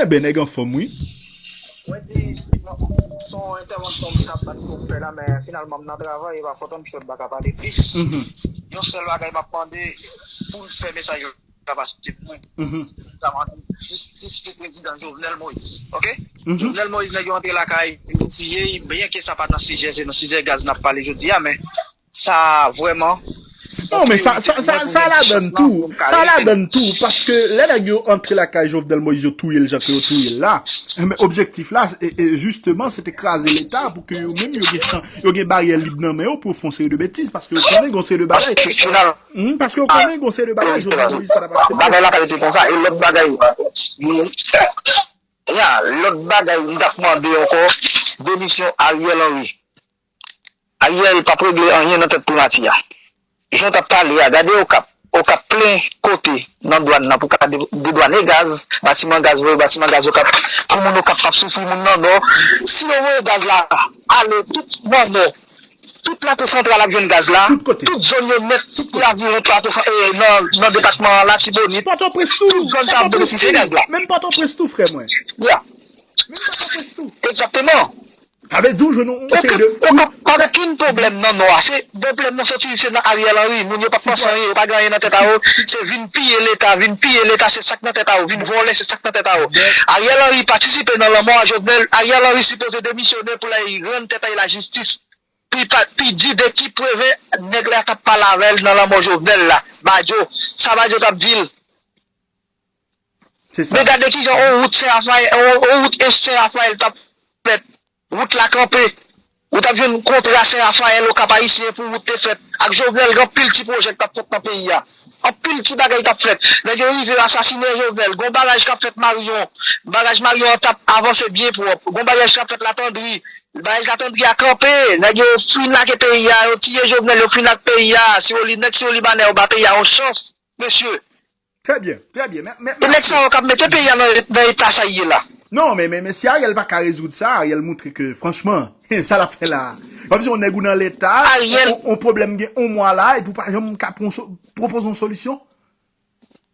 Enben, nèg anfòm, wi. Mwen di, se yon entèvansyon m t ap bat pou m fè la, men finalman m nan travay, e pa fòt m, m pa ka pale plis. Yon sèl bagay m ap mande, pou l fè mesaj yo ka pase pou mwen. M ta mande jistis pou prezidan Jovenel Moïse, oke? Jovenel Moïse, nèg yo antre lakay, yo tiye, byenke sa pa nan sijè, se nan sijè gaz n ap pale jodi a, men sa vrèman. Non, men sa, sa, sa, sa ladann tou. Sa ladann tou, paske lè nèg yo antre lakay Jovenel Moïse, yo touye l jan ke yo touye l la. Men objektif la, e, e, jisteman, se te kraze Leta pou ke yo menm yo gen chan, yo gen baryè lib nan men yo pou yo fè yon seri de betiz, paske yo konnen gen yon seri de bagay. Paske final, hmm, paske yo konnen gen yon seri de bagay Jovenel Moïse pa t ap aksepte. Bagay la ka rete konsa, e lòt bagay, ya, lòt bagay, m t ap mande ankò, demisyon Ariel Henry. Ariel p ap regle anyen nan tèt primati a. Jan w t ap pale a, gade Okap. Okap plen kote nan dwàn nan pou ka de- dedwane gaz, batiman gaz voye, batiman gaz Okap. Pou moun Okap p ap soufri, moun nan Nò. Si yo voye gaz la ale tout nan Nò, tout Plato Santral ap jwenn gaz la, tout zòn yo nèt, tout laviwon Plato San- e, nan, nan depatman Latibonit, tout zòn sa ap benefisye gaz la. Menm Pòtoprens tou, frè mwen. Ya. Menm Pòtoprens tou. Egzakteman. Sa vle di w jwenn yon seri de. Yo pa, pa gen okenn pwoblèm nan Nò a. Se pwoblèm nan soti, se nan Ariel Henry. Moun yo p ap panse anyen, yo pa gen anyen nan tèt a yo. Se vin piye Leta, vin piye Leta, se sa k nan tèt a yo. Vin vòlè, se sa k nan tèt a yo. Ariel Henry patisipe nan lanmò a Jovenel. Ariel Henry sipoze demisyone pou l al rann tèt a l lajistis. Pou l pa, pou l di de ki preve nèg la t ap pale avè l nan lanmò Jovenel la. Badio, sa Badio t ap di l. Se sa. Men gade kijan on wout Sen Rafayèl, on, on wout Sen Rafayèl t ap fèt. Wout la kanpe. Ou t ap jwenn kontra Sen Rafayèl Okap Ayisyen pou wout te fèt. Ak Jovenel, gen anpil ti pwojè k t ap fèt nan peyi a. Anpil ti bagay t ap fèt. Nèg yo rive asasinen Jovenel. Gon baraj k ap fèt Marion. Baraj Marion an t ap avanse byen pwòp. Gon baraj k ap fèt Latandri. Baraj Latandri a kanpe. Nèg yo fin lage peyi a. Yo tiye Jovenel, yo fin lage peyi a. Siroli, nèg Sirolibanè yo ba peyi a yon chans, mesye. Trè byen, trè byen. E nèg sa yo k ap mete peyi a nan eta sa l ye la. Non, men, men, men si Ariel pa ka rezoud sa, Ariel montre ke, franchman, sa l ap fè la. Kòmsi yon nèg ou nan leta, yon pwoblèm gen yon mwa la, epi w pa janm ka pwopoze yon solisyon.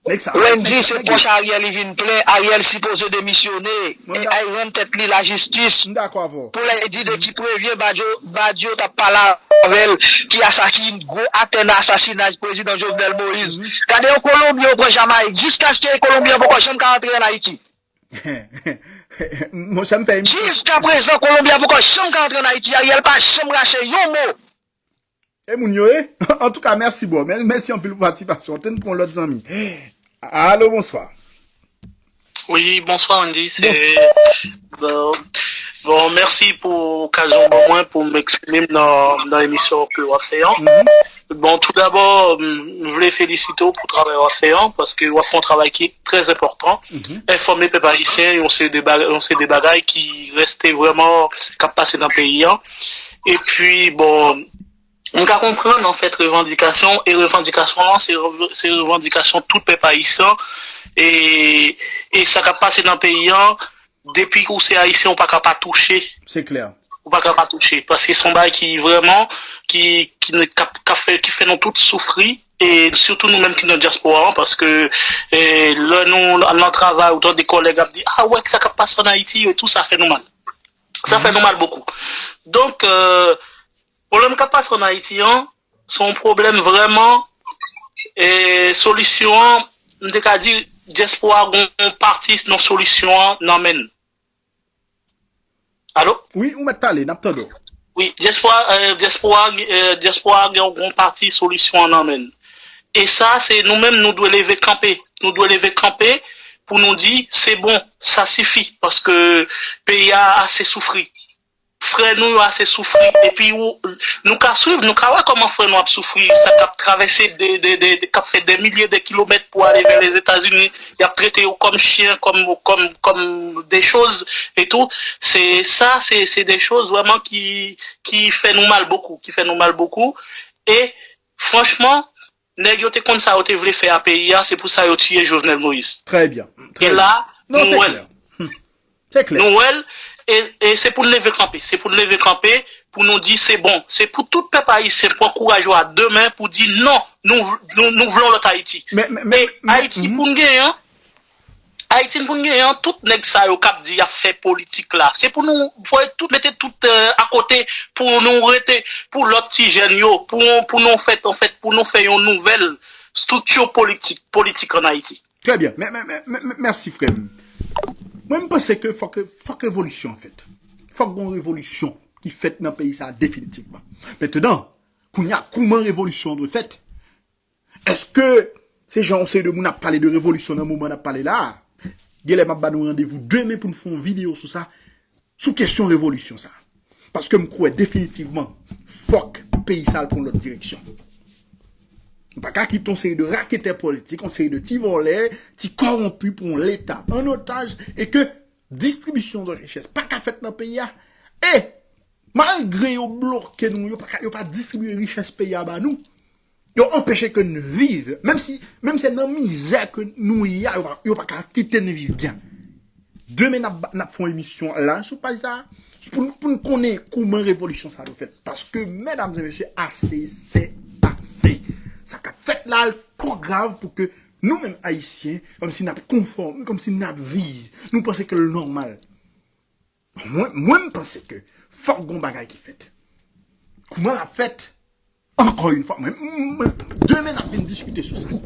Nèg sa. Wendy, se pòch Ariel li vin plen. Ariel sipoze demisyone. E ay rann tèt li lajistis. M dakò avè w. Pou lè di de ki prevyen Badio, Badio t ap pale avè l, ki asa, ki gwo aktè nan asasinay prezidan Jovenel Moïse. Gade yon Kolonbyen yo pran Jamayik. Jiskaske Kolonbyen an poko janm ka antre ann Ayiti. Monchè, m fè emisyon. Jiskaprezan, Kolonbyen an poko janm ka antre ann Ayiti. Ariel pa janm rache yon mo. E moun yo ye? Antouka, mèsi bro. Mèsi anpil pou patisipasyon. Ann pran lòt zanmi. Alo, bonswa. Wi, bonswa Andy. Se bon, bon, mèsi pou okazyon ban mwen pou m eksprime m nan, nan emisyon ke w ap fè an. Bon, tou dabò, m vle felisite w pou travay w ap fè an, paske w ap fè yon travay ki trè enpòtan. Enfòme pèp ayisyen yon seri de bagay, yon seri de bagay ki reste vrèman k ap pase nan peyi an. Epi, bon, m ka konprann, anfèt, revandikasyon, e revandikasyon an, se, se revandikasyon tout pèp ayisyen, e, e sa k ap pase nan peyi an, depi ou se ayisyen, ou pa ka pa touche. Se klè. Ou pa ka pa touche, paske se yon bagay ki vrèman, ki, ki, n- k ap, k ap fè, ki fè nou tout soufri, e sitou nou menm ki nan dyaspora an, paske, e, lè nou al nan travay, ou tande kòlèg ap di, ah, wè sa k ap pase ann Ayiti, e tou sa fè nou mal. Sa fè nou mal bokou. Donk, e, pwoblèm k ap pase ann Ayiti an, se yon pwoblèm vrèman, e, solisyon an, m te ka di, dyaspora gon pati nan solisyon an nan men l. Alo? Wi, ou mèt pale, n ap tande w. Wi, dyaspora, e, dyaspora, e, dyaspora gen yon gon pati solisyon an nan men l. E sa, se nou menm, nou dwe leve kanpe. Nou dwe leve kanpe pou nou di, se bon, sa sifi, paske peyi a ase soufri. Frè nou yo ase soufri. Epi ou, nou ka swiv, nou ka wè kòman frè nou ap soufri, sa k ap travèse de, de, de, de, k ap fè de milye de kilomèt pou ale vè Lèzetazini, y ap trete yo kòm chyen, kòm, kòm, kòm de choz e tou. Se sa, se, se de choz vrèman ki, ki fè nou mal bokou, ki fè nou mal bokou. E franchman, nèg yo te konn sa yo te vle fè a peyi a, se pou sa yo tiye Jovenel Moïse. Trè byen. Trè byen. E la, nou wè l. Se klè. Nou wè l, e, e se pou n leve kanpe. Se pou n leve kanpe, pou nou di se bon. Se pou tout pèp ayisyen pran kouraj yo a de men pou di non, nou, nou, nou vle yon lòt Ayiti. Men, men, men, e Ayiti pou n genyen, Ayiti pou n genyen an, tout nèg sa yo k ap di y ap fè politik la. Se pou nou voye tout, mete tout, e, akote, pou nou rete, pou lòt ti jèn yo, pou, pou nou fèt, anfèt, pou nou fè yon nouvèl estrikti politik, politik ann Ayiti. Trè byen. Mè, mè, mè, mè, mè, mèsi, frè m. Mwen, m panse ke fòk, fòk revolisyon an fèt. Fòk gon revolisyon ki fèt nan peyi sa a definitivman. Mentnan, kounye a, kouman revolisyon an dwe fèt? Èske se jan yon seri de moun ap pale de revolisyon nan moman n ap pale la a? Genlè m ap ba nou randevou demen pou n fè yon videyo sou sa. Sou kesyon revolisyon sa. Paske m kwè definitivman, fòk peyi sa al pran yon lòt direksyon. Nou pa ka kite yon seri de raketè politik, yon seri de ti vòlè, ti kòwonpi pran leta an otaj e ke distribisyon de richès pa ka fèt nan peyi a. E malgre yo bloke nou, yo pa ka, yo pa distribiye richès peyi a ba nou, yo anpeche ke n viv. Menm si, menm si se nan mizè ke nou ye a, yo pa, yo pa ka kite n viv byen. Demen n ap, n ap fè yon emisyon la sou paj sa a, pou, pou n konnen kouman revolisyon sa a dwe fèt. Paske, medam e mesye, ase se ase. Sa k ap fèt la a twò grav pou ke nou menm Ayisyen, kòmsi n ap konfòme, kòmsi n ap viv. Nou panse ke l nòmal. Mwen, mwen m panse ke fòk gon bagay ki fèt. Kouman l ap fèt? Ankò yon fwa, mwen, mwen, demen n ap vin diskite sou sa.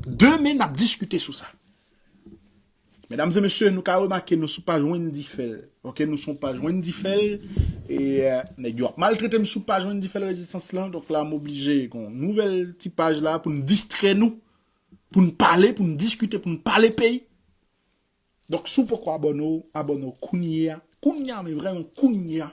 Demen n ap diskite sou sa. Medam e mesye, nou ka remake nou sou paj Wendy Fèl. Oke, nou sou paj Wendy Fèl. E, e, nèg yo ap maltrete m sou paj Wendy Fèl Rezistans lan. Donk la, m oblije gon nouvèl ti paj la pou n distrè nou. Pou n pale, pou n diskite, pou n pale peyi. Donk, si w poko abòne w, abòne w kounye a. Kounye a, men vrèman kounye a.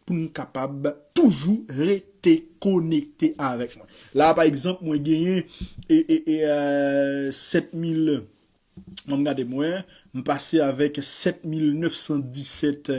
pou n kapab toujou rete konekte avèk mwen. La, pa egzanp, mwen genyen e, e, e, euh, sèt mil, mwen gade mwen, m pase avèk sèt mil nèf san disèt,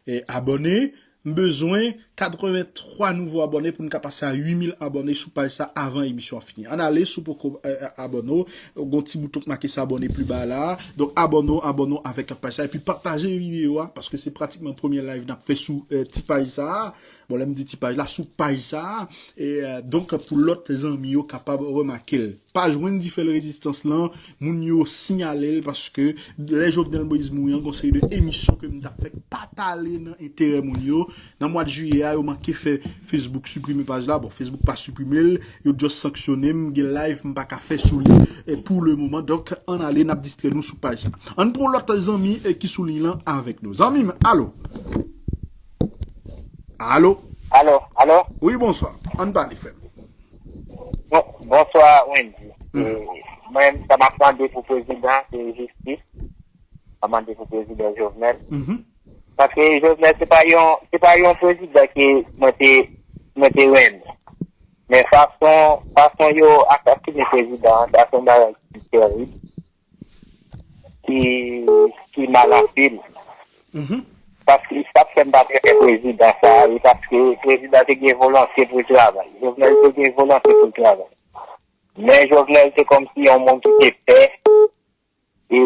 eh, abòne. M bezwen katrevenntwa nouvo abòne pou n ka pase a uit mil abòne sou paj sa avan emisyon an fini. Ann ale, si w poko, eh, eh, abòne w, gon ti bouton k make s'abonner pi ba la. Donk, abòne w, abòne w avèk paj sa. Epi pataje videyo a, paske se pratikman premye live n ap fè sou, eh, ti paj sa a. Bon, lè m di ti paj la, sou paj sa a. E, eh, donk, pou lòt zanmi yo kapab remake l. Pa jwenn dife rezistans lan, moun yo siyale l, paske lè Jovenel Moïse mouri an, gon seri de emisyon ke m t ap fè k pa t ale nan enterè moun yo. Nan mwa jiyè a, yo manke fè Facebook siprime paj la. Bon, Facebook pa siprime l, yo just sanksyone m, gen live m pa ka fè sou li, e pou le moman. Donk, ann ale, n ap distrè nou sou paj sa. Ann pran lòt zanmi, e, ki sou liy lan avèk nou. Zanmi m, alo? Alo? Alo, alo? Wi, bonswa. Ann pale, frè m. Bon, bonswa, Wendy. Mhm. E, mwen, sa m ap mande pou prezidan, se jistis. M ap mande pou prezidan Jovenel. Mhm. Paske Jovenel, se pa yon, se pa yon prezidan ke mwen te, mwen te renmen. Men fason, fason yo asasine prezidan an, sa se yon bagay ki terib, ki, ki mal anpil. Mhm. Paske sa k fè m pa renmen prezidan sa a, e paske prezidan te gen volonte pou l travay. Jovenel te gen volonte pou l travay. Men Jovenel se kòmsi yon moun ki te pè, e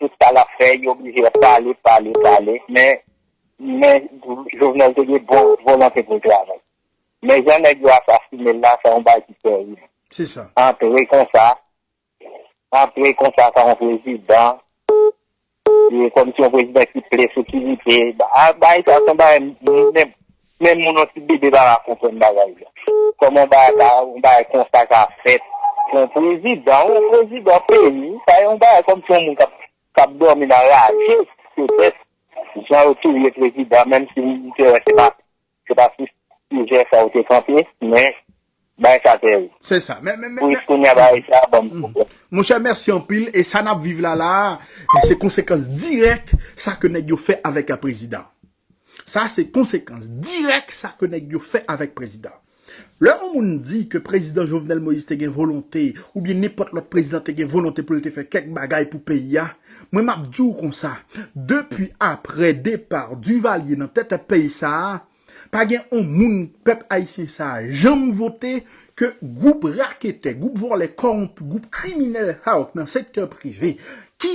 tout sa l ap fè, li oblije pale, pale, pale. Men, men Jovenel te gen bon volonte pou l travay. Men jan nèg yo asasine l la, sa yon bagay ki terib. Se sa. Antre konsa, antre konsa sa yon prezidan, e kòmsi yon prezidan ki ple sekirite. Ba-, a, bagay sa, se yon bagay, menm, menm moun yon ti bebe pa ka konprann bagay sa. Kòman yon bagay sa, yon bagay konsa ka fèt? Yon prezidan, yon prezidan peyi, sa yon bagay kòmsi yon moun k ap, k ap dòmi nan raje, petèt, jan yo touye prezidan, menm si m te wè se pa, se pa sou sijè sa yo te kanpe, men bagay sa terib. Se sa. Men, men, men, pou men, kounye a bagay sa ban m pwoblèm. Monchè, mèsi anpil. E sa n ap viv la, la, se konsekans dirèk sa ke nèg yo fè avèk prezidan. Sa se konsekans dirèk sa ke nèg yo fè avèk prezidan. Lè yon moun di ke prezidan Jovenel Moïse te gen volonte, oubyen nenpòt lòt prezidan te gen volonte pou l te fè kèk bagay pou peyi a, mwen m ap di w konsa, depi aprè depa Duvalier nan tèt peyi sa a, pa gen yon moun pèp ayisyen sa a janm vote ke gwoup raketè, gwoup vòlè kòwonpi, gwoup kriminèl sa yo k nan sektè prive, ki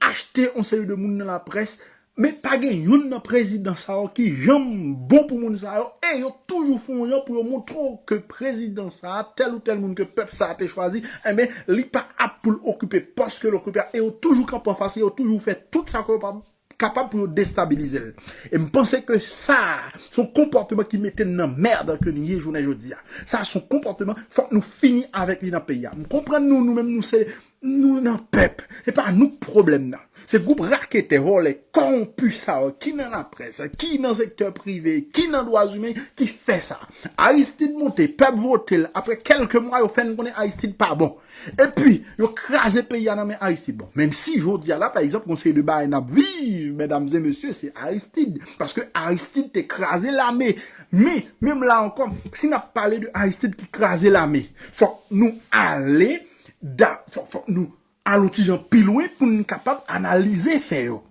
achte yon seri de moun nan laprès, men pa gen youn nan prezidan sa yo ki janm bon pou moun sa yo, e yo toujou fè yon jan pou yo montre w ke prezidan sa a, tèl ou tèl moun ke pèp sa a te chwazi, enben, li pa ap pou l okipe pòs ke l okipe a, e yo toujou kanpe anfas li, yo toujou fè tout sa ke yo pa kapab pou yo destabilize l. E m panse ke sa, se yon konpòteman ki mete n nan mèd ke n ye jounen jodi a. Sa, se yon konpòteman, fòk nou fini avèk li nan peyi a. M konprann nou, nou menm, nou se, nou nan pèp. Se pa nou k pwoblèm nan. Se gwoup raketè, vòlè, kòwonpi sa yo, ki nan laprès, ki nan sektè prive, ki nan dwa imen, ki fè sa. Aristide monte, pèp vote l, apre kèlke mwa, yo fè n konnen Aristide pa bon. Epi, yo kraze peyi a nan men Aristide. Bon, menm si jodi a la, pa egzanp, yon seri de bagay n ap viv, medam e mesye, se Aristide. Paske Aristide te kraze lame. Men, menm la ankò, si n ap pale de Aristide ki kraze lame, fòk nou ale, da, fòk, fòk nou al yon ti jan pi lwen pou n kapab analize fè yo.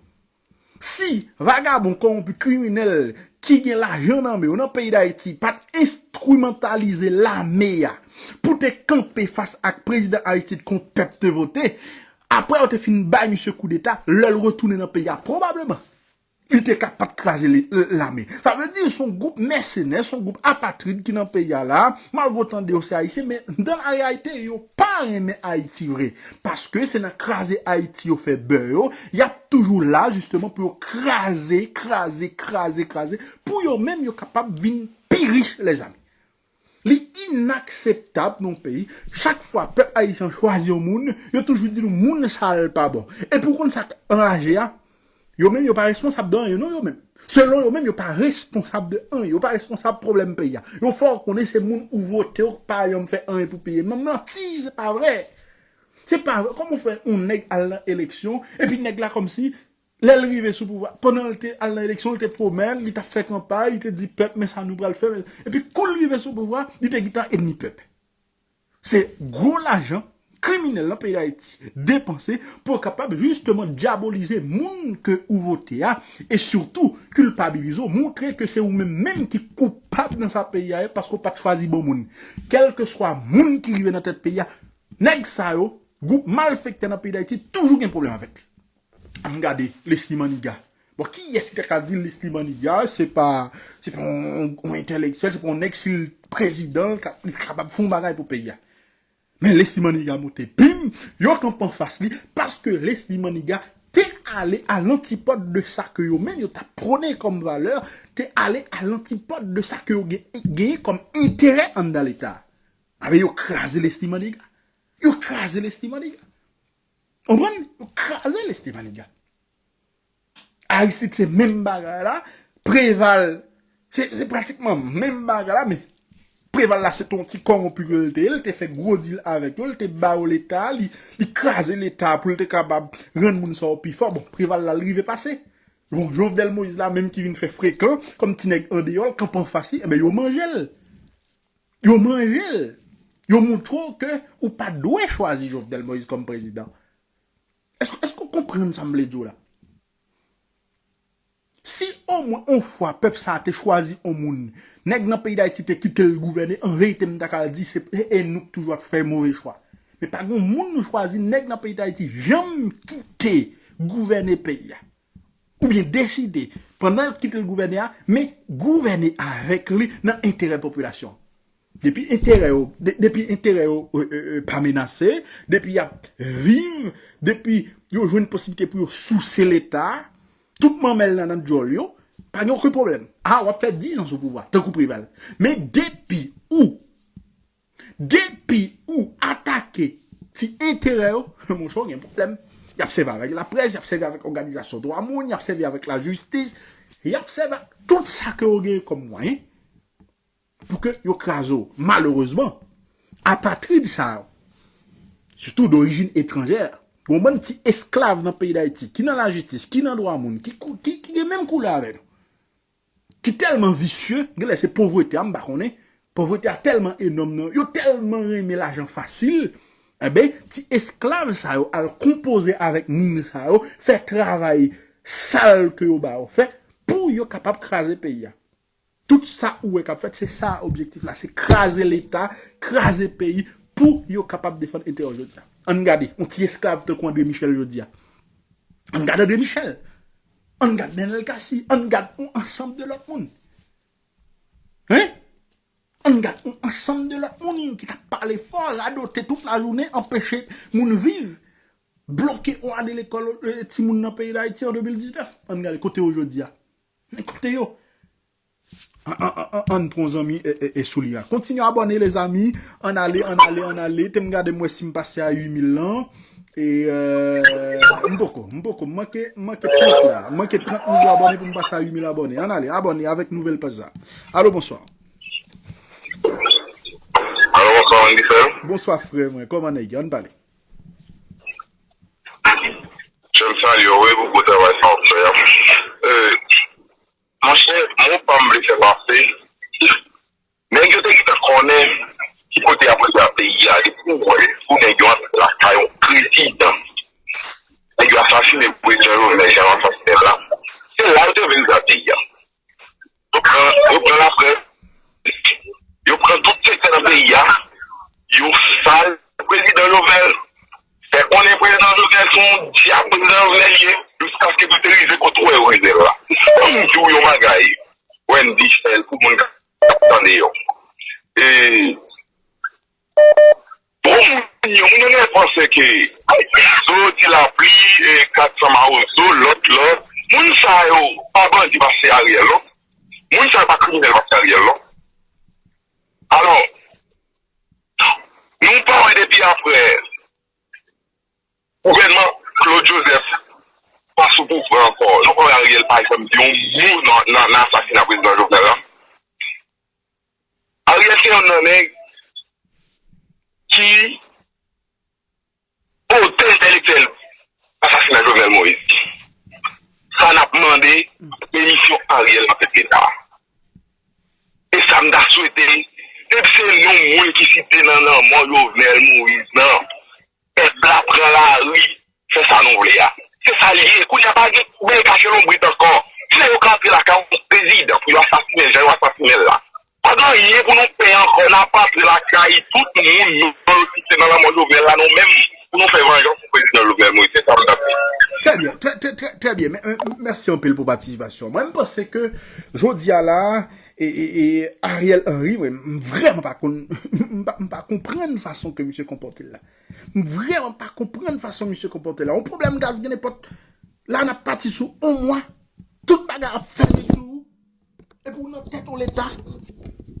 Si vagabon, kòwonpi, kriminèl ki gen lajan nan men yo nan peyi Dayiti pa t enstrimantalize lame a pou te kanpe fas ak prezidan Aristide kont pèp te vote, apre yo te fin bay misye koudeta, lè l retounen nan peyi a, pwobableman, li te ka pa t kraze li, l-, lame. Sa vle di, se yon gwoup mèsenè, se yon gwoup apatrid ki nan peyi a la, malgre w tande yo se Ayisyen, men dans la réalité, yo pa renmen Ayiti vre. Paske se nan kraze Ayiti yo fè bè yo, y ap toujou la, jisteman, pou yo kraze, kraze, kraze, kraze, pou yo menm yo kapab vin pi rich, lèzami. Li inakseptab nan yon peyi, chak fwa pèp ayisyen chwazi yon moun, yo toujou di nou moun sa a l pa bon. Epi w konn sa k anraje a? Yo menm yo pa responsab de anyen non, yo menm. Selon yo menm, yo pa responsab de anyen. Yo pa responsab pwoblèm peyi a. Yo fè w konnen se moun ou vote yo k pa janm fè anyen pou peyi a. Men manti, se pa vre. Se pa vre. Kòman w fè yon nèg al nan eleksyon, epi nèg la kòmsi Lè l rive sou pouvwa, pandan l te al nan eleksyon, l te pwomèt, li t ap fè kanpay, li te di pèp, men sa nou pral fè. Epi kou l rive sou pouvwa, li te gentan ènmi pèp. Se gwo lajan kriminèl nan peyi Dayiti depanse pou yo kapab jisteman dyabolize moun ke ou vote a, e sitou kilpabilize w, montre ke se ou menm menm ki koupab nan sa peyi a ye paske w pa t chwazi bon moun. Kèlkeswa moun ki rive nan tèt peyi a, nèg sa yo, gwoup malfektè nan peyi Dayiti toujou gen pwoblèm avèk li. Ann gade Leslie Maniga. Bon, kiyès ki ta ka di Leslie Maniga se pa, se pa yon, yon entèlektyèl, se pa yon nèg, si l prezidan, li ka, li kapab fè yon bagay pou peyi a. Men Leslie Maniga monte, bim, yo kanpe anfas li, paske Leslie Maniga te ale a lantipòd de sa ke yo menm yo t ap pwone kòm valè, te ale a lantipòd de sa ke yo gen, genyen kòm enterè anndan Leta. Abe yo kraze Leslie Maniga. Yo kraze Leslie Maniga. Konprann? Yo kraze Leslie Maniga. Aristide se menm bagay la. Preval, se, se pratikman menm bagay la, men Preval la se te yon ti kòwonpi ke l te ye, l te fè gwo dil avèk yo, l te ba yo Leta, li, li kraze Leta pou l te kapab rann moun sa yo pi fò. Bon, Preval la, l rive pase. Bon, Jovenel Moïse la, menm ki vin fè frekan, kòm ti nèg andeyò, l kanpe anfas li, enben, yo manje l. Yo manje l. Yo montre w ke ou pa dwe chwazi Jovenel Moïse kòm prezidan. Èske, èske w konprann sa m vle di w la? Si omwen yon fwa pèp sa a te chwazi yon moun, nèg nan peyi Dayiti te kite l gouvène, an verite m ta ka di se, e, e nou k toujou ap fè move chwa. Men pa gen yon moun nou chwazi, nèg nan peyi Dayiti janm kite gouvène peyi a. Oubyen deside, pandan yo kite l gouvène a, men gouvène avèk li nan enterè popilasyon. Depi enterè yo, de- depi enterè yo e, e, e, pa menase, depi y ap viv, depi yo jwenn posiblite pou yo souse Leta, tout manmèl nan nan djòl yo, pa gen okenn pwoblèm. A, w ap fè diz an sou pouvwa, tankou Preval. Men depi ou, depi ou atake ti enterè yo, monchè, w gen pwoblèm. Y ap sèvi avèk laprès, y ap sèvi avèk òganizasyon dwa moun, y ap sèvi avèk lajistis, y ap sèvi ak tout sa ke yo genyen kòm mwayen. Pou ke yo kraze w. Malerezman, apatrid sa yo, sitou dorijin etranjè, gon bann ti esklav nan peyi Dayiti, ki nan lajistis, ki nan dwa moun, ki, kou- ki, ki gen menm koulè avè nou, ki tèlman visye, genlè se povrete a, m pa konnen, povrete a tèlman enòm nan, yo tèlman renmen lajan fasil, enben, ti esklav sa yo al konpoze avèk moun sa yo, fè travay sal ke yo ba yo fè, pou yo kapab kraze peyi a. Tout sa ou wè k ap fèt, se sa objektif la, se kraze Leta, kraze peyi, pou yo kapab defann enterè yo jodi a. Ann gade, yon ti esklav tankou André Michel jodi a. Ann gade André Michel. Ann gade Nenel Cassy. Ann gade yon ansanm de lòt moun. Hein? Ann gade yon ansanm de lòt moun ki t ap pale fò, radote tout lajounen, anpeche moun viv, bloke yon ane lekòl, eh, timoun nan peyi Dayiti an de mil diznèf. Ann gade kote yo jodi a. Men kote yo. An, an, an, an, ann pran zanmi e, e, e sou li a. Kontinye abòne, lezanmi. Ann ale, ann ale, ann ale. Te m gade m wè si m pase a uit mil lan. E, euh, m poko, m poko. M manke, m manke trant la. M manke trant nouvo abòne pou m pase a uit mil abòne. Ann ale, abòne avèk nouvèl paj sa. Alo, bonswa. Alo, bonswa, Andy Fel. Bonswa, frè mwen. Kòman nèg yo? Ann pale. Chèf, salye w, wi, pou gwo travay sa w ap fè a. Euh, Monchè, mo pa m vle fè pase, nèg yo te gentan konnen ki kote y ap rive a peyi a, depi w wè pou nèg yo antre lakay yon prezidan, nèg yo asasine prezidan Jovenel jan yo asasine l la, se la yo te vle rive a peyi a. Yo pran, yo pran laprès, yo pran tout sektè nan peyi a, yo sal prezidan Jovenel, fè konnen prezidan Jovenel se yon dyab, prezidan Jovenel ye, jiskaske yo te rive kote w wè yo rive la. Ban m di w yon bagay, Wendy Fel, pou moun k ap tande yo. E, bon, moun yo, moun yo gen panse ke Mawozo di lapli, e, kat san Mawozo, lòt, lòt. Moun sa yo pa bandi pase Ariel, non. Moun sa yo pa kriminèl pase Ariel, non. Alò, nou pa wè depi aprè gouvènman Claude Joseph pa sou pouvwa ankò. Nou pa wè Ariel pa janm di yon mo nan, nan, nan asasina prezidan Jovenel la. Ariel se yonn nan nèg ki otè entèlektyèl asasina Jovenel Moïse. te nan lanmò Jovenel Moïse nan. Pèp la pran lari. Se sa nou vle a. Se sa l ye. Kounye a pa gen bèl kache lonbrit ankò. Si yo ka antre lakay yon prezidan pou yo asasinen l jan yo asasinen l la, pa gen anyen pou nou pè ankò. N ap antre lakay tout moun nou yo ki te nan lanmò Jovenel la, nou menm, pou nou fè vanjans pou prezidan Jovenel Moïse. Se sa m t ap di. Trè byen, trè, trè, trè, trè byen. Mè- mè- Mèsi anpil pou patisipasyon. Mwen, m panse ke jodi a la, e, e, e Ariel Henry, mwen, m vrèman pa konn, m pa, m pa konprann fason ke misye konpòte l la. M vrèman pa konprann fason misye konpòte l la. Yon pwoblèm gaz gen nenpòt. La, n ap pati sou yon mwa. Tout bagay ap fèmen sou ou. Epi w nan tèt yon leta.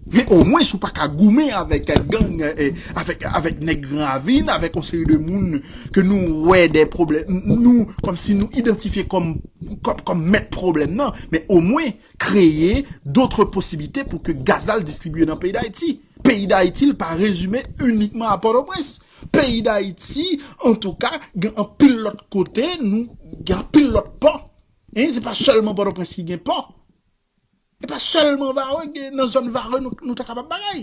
Men omwen, si w pa ka goumen avèk gang, eh, avèk, avèk nèg Gran Ravin, avèk yon seri de moun ke nou wè de pwoblèm, nou, kòmsi nou idantifye kòm, kòm, kòm mèt pwoblèm nan, men omwen, kreye dotre posiblite pou ke gaz la al distribiye nan peyi Dayiti. Peyi Dayiti, li pa rezime inikman a Pòtoprens. Peyi Dayiti, antouka, gen anpil lòt kote, nou, gen anpil lòt pò. Hein, se pa sèlman Pòtoprens ki gen pò. E pa sèlman Vare, gen nan zòn Vare nou, nou ta kapab bagay.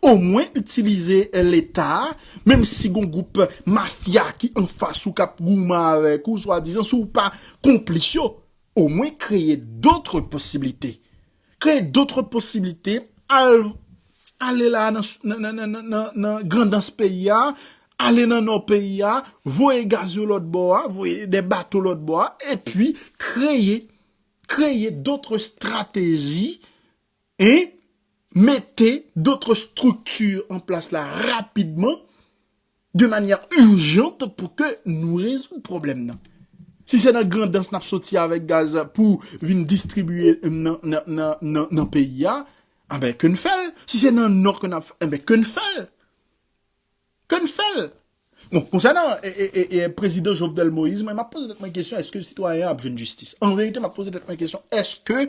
Omwen itilize eh, leta a, menm si gon gwoup mafya ki anfas ou k ap goumen avèk ou, swadizan, si w pa konplis yo, omwen kreye dotre posiblite. Kreye dotre posiblite, al, ale la nan, nan, nan, nan, nan, nan, nan grandans peyi a, ale nan nò peyi a, voye gaz yo lòt bò a, voye de bato lòt bò a, epi kreye, kreye dotre strateji, e mete dotre strikti an plas la rapidman, de manyè ijant pou ke nou rezoud pwoblèm nan. Si se nan Grandans n ap soti avèk gaz pou vin distribiye nan, nan, nan, nan, nan peyi a, anben, ke n fè l. Si se nan Nò ke n ap, anben, ke n fè l. Ke n fè l. Bon, konsènan e, e, e, e, prezidan Jovenel Moïse, mwen, m ap poze tèt mwen kesyon, èske sitwayen an ap jwenn jistis? An verite, m ap poze tèt mwen kesyon, èske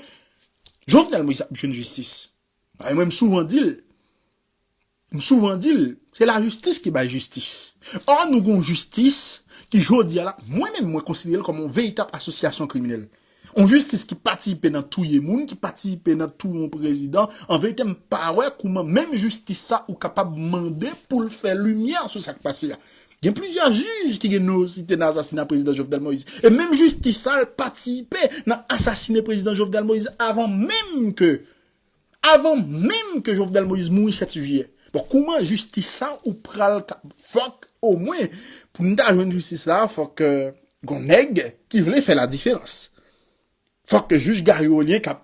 Jovenel Moïse ap jwenn jistis? E mwen, m souvan di l, M souvan di l, se lajistis ki bay jistis. Ò, nou gon jistis ki jodi a la, mwen menm mwen konsidere l kòm yon veritab asosyasyon kriminèl. Yon jistis ki patisipe nan touye moun, ki patisipe nan touye yon prezidan. An verite, m pa wè kouman menm jistis sa ou kapab mande pou l fè limyè sou sa k pase a. Gen plizyè jij ki gen non yo site nan asasina prezidan Jovenel Moïse. E menm jistis sa l patisipe nan asasine prezidan Jovenel Moïse avan menm ke Avan menm ke Jovenel Moïse mouri sèt jiyè. Bon, kouman jistis sa ou pral ka, fòk omwen, pou n ta jwenn jistis la, fòk euh, gon nèg ki vle fè ladiferans. Fòk ke jij Gary Rolien k ap,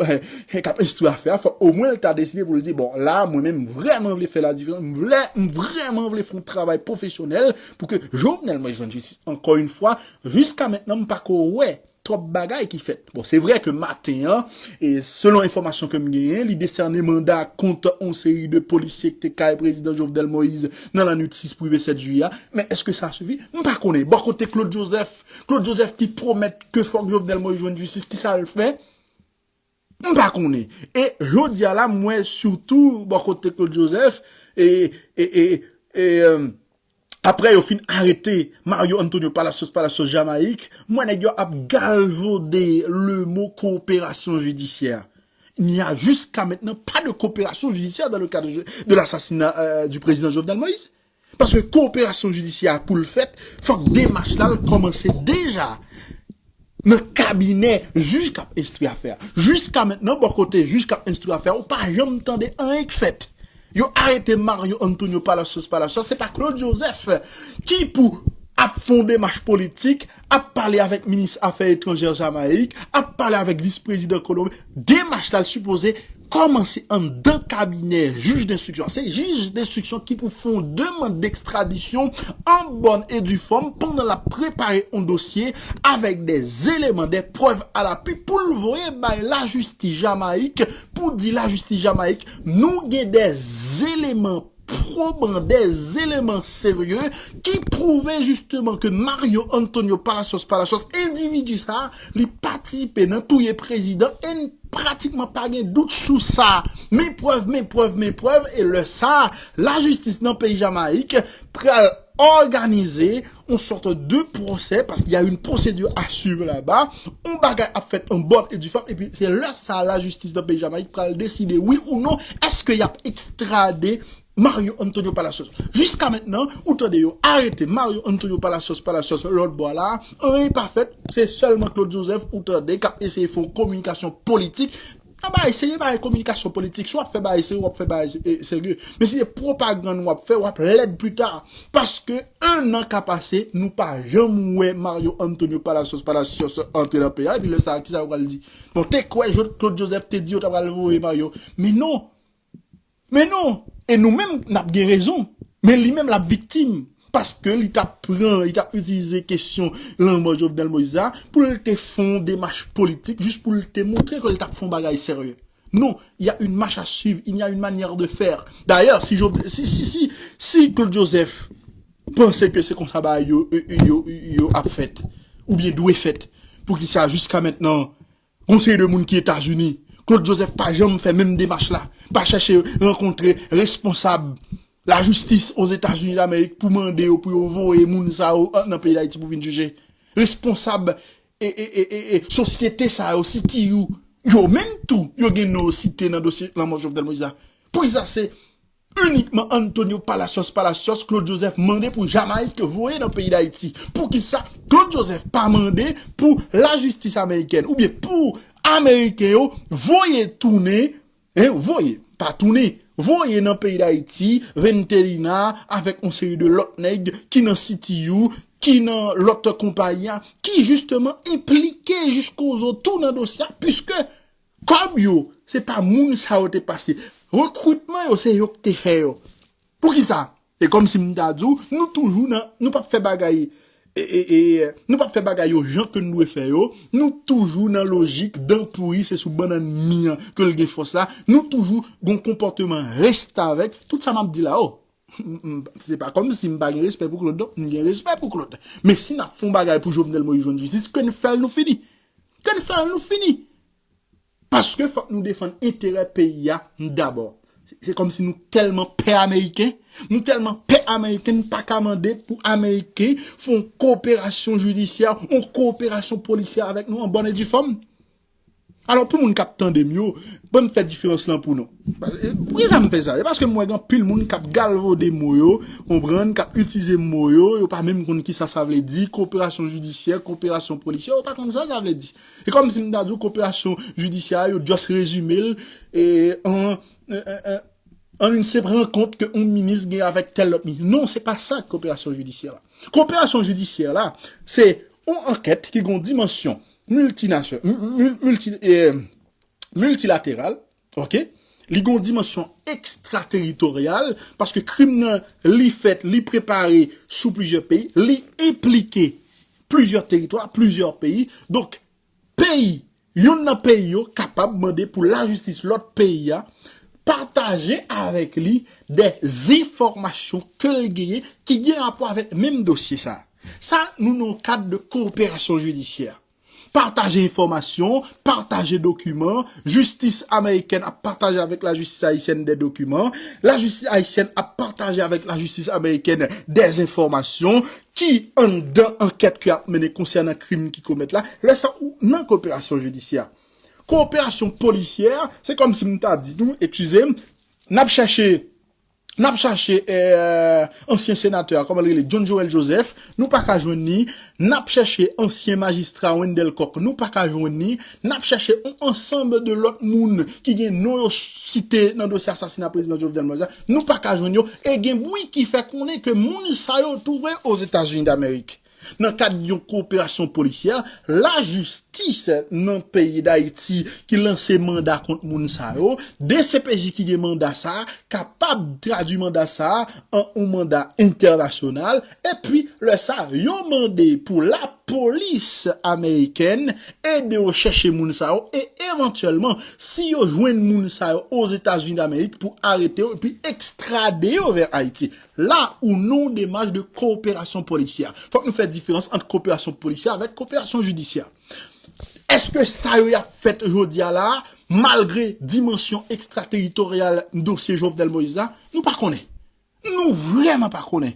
k ap enstwi afè a, fòk omwen l ta deside pou l di, bon, la, mwen menm, m vrèman vle fè ladiferans, m vle, m vrèman vle fè yon travay pwofesyonèl pou ke Jovenel Moïse jwenn jistis. Ankò yon fwa, jiska mentnan, m pa ko wè twòp bagay ki fèt. Bon, se vre ke maten an, e selon enfòmasyon ke m genyen, li desène manda kont yon seri de polisye ki te kay prezidan Jovenel Moïse nan lannwit sis pou rive sèt jiyè a. Men èske sa sifi? M pa konnen. Bò kote Claude Joseph, Claude Joseph ki pwomèt ke fòk Jovenel Moïse jwenn jistis, kisa l fè? M pa konnen. E jodi a la, m wè sitou bò kote Claude Joseph, e, e, e, e, euh, apre yo fin arete Mario Antonio Palacios Palacios Jamayik, m wè nèg yo ap galvode le mo koperasyon jidisyè. Il n'y a jusqu'à maintenant pas de coopération judiciaire dans le cadre de l'assassinat euh, du président Jovenel Moïse. Paske koperasyon jidisyè a pou l fèt, fòk demach la l kòmanse deja nan kabinè jij k ap enstwi afè a. Jiska mentnan, bò kote jij k ap enstwi afè a, ou pa janm tande anyen k fèt. Yo arete Mario Antonio Palacios Palacios, se pa Claude Joseph ki pou ap fè yon demach politik, ap pale avèk minis afè etranjè Jamayik, ap pale avèk vis prezidan Kolonbi. Demach la l sipoze kòmanse anndan kabinè jij denstriksyon. Se jij denstriksyon ki pou fè yon demann dekstradisyon an bòn e di fòm pandan l ap prepare yon dosye avèk de eleman, de prèv a lapui pou l voye bay lajistis Jamayik pou di lajistis Jamayik, nou gen de eleman pwoban, de eleman serye ki pwouve jisteman ke Mario Antonio Palacios Palacios, endividi sa a, li patisipe nan touye prezidan e n pratikman pa gen dout sou sa. Men prèv, men prèv, men prèv, e lè sa a, lajistis nan peyi Jamayik pral òganize yon sòt de pwosè, paske y a une procédure à suivre là-bas, yon bagay ap fèt an bòn e di fòm, epi se lè sa a lajistis nan peyi Jamayik pral deside wi ou non, èske y ap ekstrade Mario Antonio Palacios. Jiska mentnan, ou tande yo arete Mario Antonio Palacios, Palacios lòt bò la, anyen pa fèt, se sèlman Claude Joseph ou tande k ap eseye fè yon kominikasyon politik. Nan bagay serye, bagay kominikasyon politik, si w ap fè bagay serye, w ap fè bagay se- e, serye. Men si se pwopagann w ap fè, w ap lèd pita. Paske en an ka pase, nou pa janm wè Mario Antonio Palacios, Palacios antre nan peyi a, epi lè sa a, kisa yo pral di? Bon, te kwè Jo- Claude Joseph te di yo ta pral voye Mario. Men non, Men non, e nou menm n ap gen rezon. Men li menm l ap viktim. Paske li t ap pran, li t ap itilize kesyon lanmò Jovenel Moïse la pou l te fè yon demach politik, jis pou l te montre ke l t ap fè yon bagay serye. Non, il y a une marche à suivre, il y a une manière de faire. D'ailleurs, si, Jovne- si, si, si, si Claude Joseph panse ke se konsa bagay yo, yo, yo, yo ap fèt, oubyen dwe fèt, poukisa jiska mentnan, gon seri de moun ki Etazini, Claude Joseph pa janm fè menm demach la, pa chèche rankontre responsab lajistis Ozetazini Damerik pou mande yo pou yo voye moun sa yo nan peyi Dayiti pou vin jije. Responsab e, e, e, e, e, sosyete sa yo, C T U, yo menm tou, yo gen non yo site nan dosye lanmò Jovenel Moïse la. Poukisa se inikman Antonio Palacios, Palacios, Claude Joseph mande pou Jamayik voye nan peyi Dayiti? Poukisa Claude Joseph pa mande pou lajistis amerikèn oubyen pou Ameriken yo voye tounen, en, voye, pa tounen, voye nan peyi Dayiti Ventelina avèk yon seri de lòt nèg ki nan C T U, ki nan lòt konpayi a, ki jisteman enplike jiskozo tou nan dosye a, piske kòb yo, se pa moun sa yo te pase. Rekritman yo, se yo ki te fè yo. Poukisa? E kòmsi m ta di w, nou toujou nan, nou p ap fè bagay, e, e, e, nou p ap fè bagay yo jan ke n dwe fè yo. Nou toujou nan lojik dan pouri, se sou bannann mi an ke l gen fòs la. Nou toujou gon konpòteman restavèk. Tout sa m ap di la, o, m- m- se pa kòmsi m pa gen respè pou Claude, non. M gen respè pou Claude. Men si n ap fè yon bagay pou Jovenel Moïse jwenn jistis, ke n fè l nou fini. Ke n fè l nou fini. Paske fòk nou defann enterè peyi a dabò. Se- Se kòmsi nou tèlman pè Ameriken, nou tèlman pè Ameriken, n pa ka mande pou Ameriken fè yon koperasyon jidisyè, yon koperasyon polisyè avèk nou an bòn e di fòm. Alò, pou moun k ap tande m yo, ban m fè diferans lan pou nou. Pas- e, Poukisa m fè sa? E paske m wè gen anpil moun k ap galvode mo yo, konprann, k ap itilize mo yo, yo pa menm konn kisa sa vle di, koperasyon jidisyè, koperasyon polisyè, yo pa konn sa sa vle di. E kòmsi m ta di w koperasyon jidisyè a, yo just rezime l e, an, an, an, an une simple rankont ke yon minis gen avèk tèl lòt minis. Non, se pa sa koperasyon jidisyè la. Koperasyon jidisyè la, se yon ankèt ki gen yon dimansyon miltinasyon, m- m- milti, e, miltilateral, oke? Li gen yon dimansyon ekstrateritoryal, paske krim nan, li fèt, li prepare sou plizyè peyi, li enplike plizyè teritwa, plizyè peyi. Donk, peyi, youn nan peyi yo kapab mande pou lajistis lòt peyi a pataje avèk li de enfòmasyon ke l genyen ki gen rapò avèk menm dosye sa. Sa, nou nan yon kad de koperasyon jidisyè. Pataje enfòmasyon, pataje dokiman, jistis amerikèn ap pataje avèk lajistis ayisyèn de dokiman, lajistis ayisyèn ap pataje avèk lajistis amerikèn de enfòmasyon ki anndan ankèt ke y ap mennen konsènan krim ki komèt la. Lè sa ou nan koperasyon jidisyè. Koperasyon polisyè, se kòmsi m ta di nou, eskize m, n ap chèche N ap chache, eh, ansyen senatè a, kòman l rele, John Joël Joseph, nou pa ka jwenn li. N ap chache ansyen majistra Wendell Coq, nou pa ka jwenn li. N ap chache yon ansanm de lòt moun ki gen non yo site nan dosye asasina prezidan Jovenel Moïse la, nou pa ka jwenn yo. E gen bri ki fè konnen ke moun sa yo twouve Ozetazini Damerik. Nan kad yon koperasyon polisyè, lajistis nan peyi Dayiti ki lanse manda kont moun sa yo, D C P J ki gen manda sa a, kapab tradui manda sa a an yon manda entènasyonal, epi lè sa a, yo mande pou lapolis amerikèn ede yo chèche moun sa yo, e evantyèlman, si yo jwenn moun sa yo Ozetazini Damerik, pou arete yo epi ekstrade yo vè Ayiti. La ou nan yon demach de koperasyon polisyè. Fòk nou fè diferans ant koperasyon polisyè avèk koperasyon jidisyè. Èske sa yo y ap fèt jodi a la, malgre dimansyon ekstrateritoryal dosye Jovenel Moïse la? Nou pa konnen. Nou vrèman pa konnen.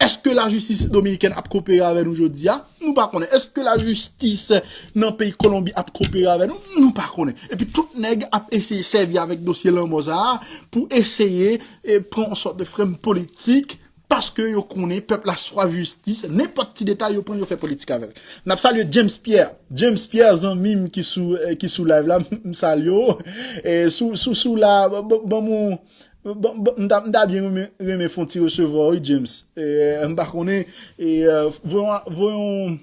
Èske lajistis dominikèn ap kopere avè nou jodi a? Nou pa konnen. Èske lajistis nan peyi Kolonbi ap kopere avè nou? Nou pa konnen. Epi tout nèg ap eseye sèvi avèk dosye lanmò sa a pou eseye e, pran yon sòt de frèm politik paske yo konnen pèp la swaf jistis, nenpòt ti detay yo pran yo fè politik avè l. N ap salye James Pierre. James Pierre, zanmi m ki sou, eh, ki sou live la, m salye w. Eh, sou, sou, sou la, ban m, ban m ta byen renmen fè yon ti resevwa, wi, James. Eh, m pa konnen, eh, voye yon, voye yon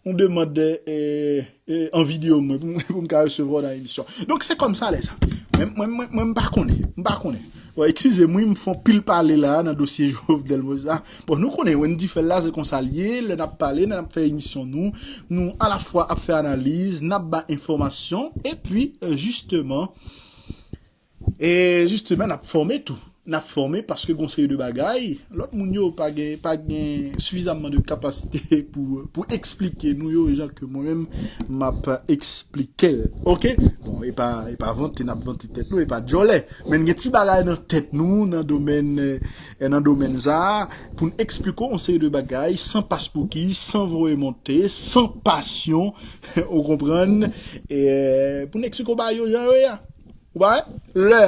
yon demann de, eh, eh, an videyo mwen pou, pou m ka resevwa w nan emisyon. Donk se kòm sa lè sa. Mwen, mwen, mwen, mwen m pa konnen. M pa konnen. Bon, eskize m, wi, m fè yon pil pale la nan dosye Jovenel Moïse la. Bon, nou konnen Wendy Phèl la, se konsa l ye. Lè n ap pale, lè n ap fè emisyon nou, nou alafwa ap fè analiz, n ap ba enfòmasyon, epi, eh, jisteman, E jisteman, n ap fòme tou. N ap fòme paske gon seri de bagay, lòt moun yo pa gen, pa gen sifizamman de kapasite pou, pou eksplike nou yo jan ke mwen menm m ap eksplike l. Oke? Bon, e pa, e pa vante n ap vante tèt nou, e pa djòlè. Men n gen ti bagay nan tèt nou, nan domèn, eh, nan domèn sa a, pou n eksplike w yon seri de bagay, san paspouki, san voye monte, san pasyon, ou konprann? E, pou n eksplike w bagay yo jan yo ye a. Ou pa wè? Lè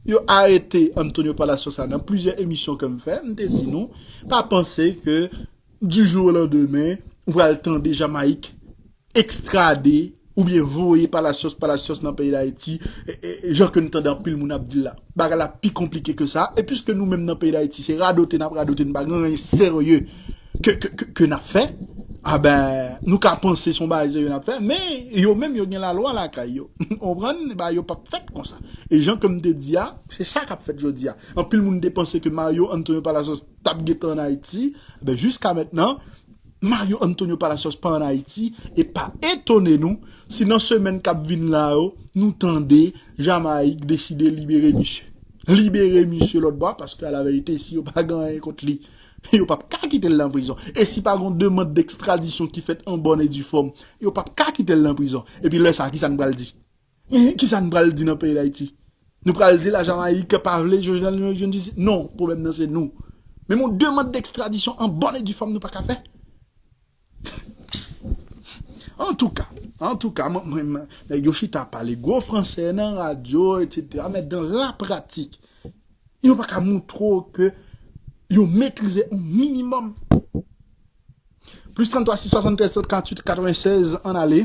yo arete Antonio Palacios la nan plizyè emisyon ke m fè, m te di nou, pa panse ke du jour au lendemain, ou pral tande Jamayik ekstrade oubyen voye Palacios, Palacios nan peyi Dayiti, e, e, e, jan ke n tande anpil moun ap di l la. Bagay la pi konplike ke sa, e piske nou menm nan peyi Dayiti, se radote n ap radote, n pa gen anyen serye ke, ke, ke, ke n ap fè, a ben, nou ka panse se yon bagay serye n ap fè, men yo menm yo gen lalwa lakay yo. Ou konprann? Bagay yo p ap fèt konsa. E jan ke m te di a, se sa k ap fèt jodi a. Anpil moun te panse ke Mario Antonio Palacios t ap gentan ann Ayiti. Ben, jiska mentnan, Mario Antonio Palacios pa ann Ayiti, e pa etone nou si nan semèn k ap vin la yo, nou tande Jamayik deside libere misye. Libere misye lòt bò a, paske alaverite, si yo pa gen anyen kont li, yo p ap ka kite l nan prizon. E si pa gen yon demann dekstradisyon ki fèt an bòn e di fòm, yo p ap ka kite l nan prizon. Epi lè sa a, kisa n pral di? Kisa n pral di nan peyi Dayiti? Nou pral di Lajamayik pa vle Jovenel Moïse jwenn jistis? Non, pwoblèm nan se nou. Menm yon demann dekstradisyon an bòn e di fòm nou pa ka fè. Antouka, antouka, mwen, mwen, mwen, nèg yo chita pale gwo franse nan radyo, etsetera, men dan la pratik, yo pa ka montre w ke yo metrize yon minimòm. Plis trannntwa sis swasanntrèz trant katwit katrevensèz, ann ale,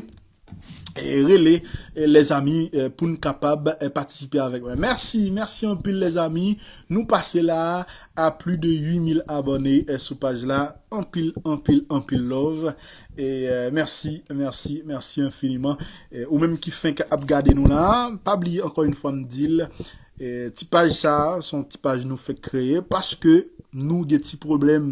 e rele, e lèzami, e pou n kapab, e patisipe avèk mwen. Mèsi, mèsi anpil lèzami. Nou pase la a plis de uit mil abòne, e sou paj la. Anpil, anpil, anpil love. E, e, mèsi, mèsi, mèsi enfiniman. E, ou menm ki fenk ap gade nou la, pa bliye ankò yon fwa m di l, e, ti paj sa a, se yon ti paj nou fèk kreye paske nou gen ti pwoblèm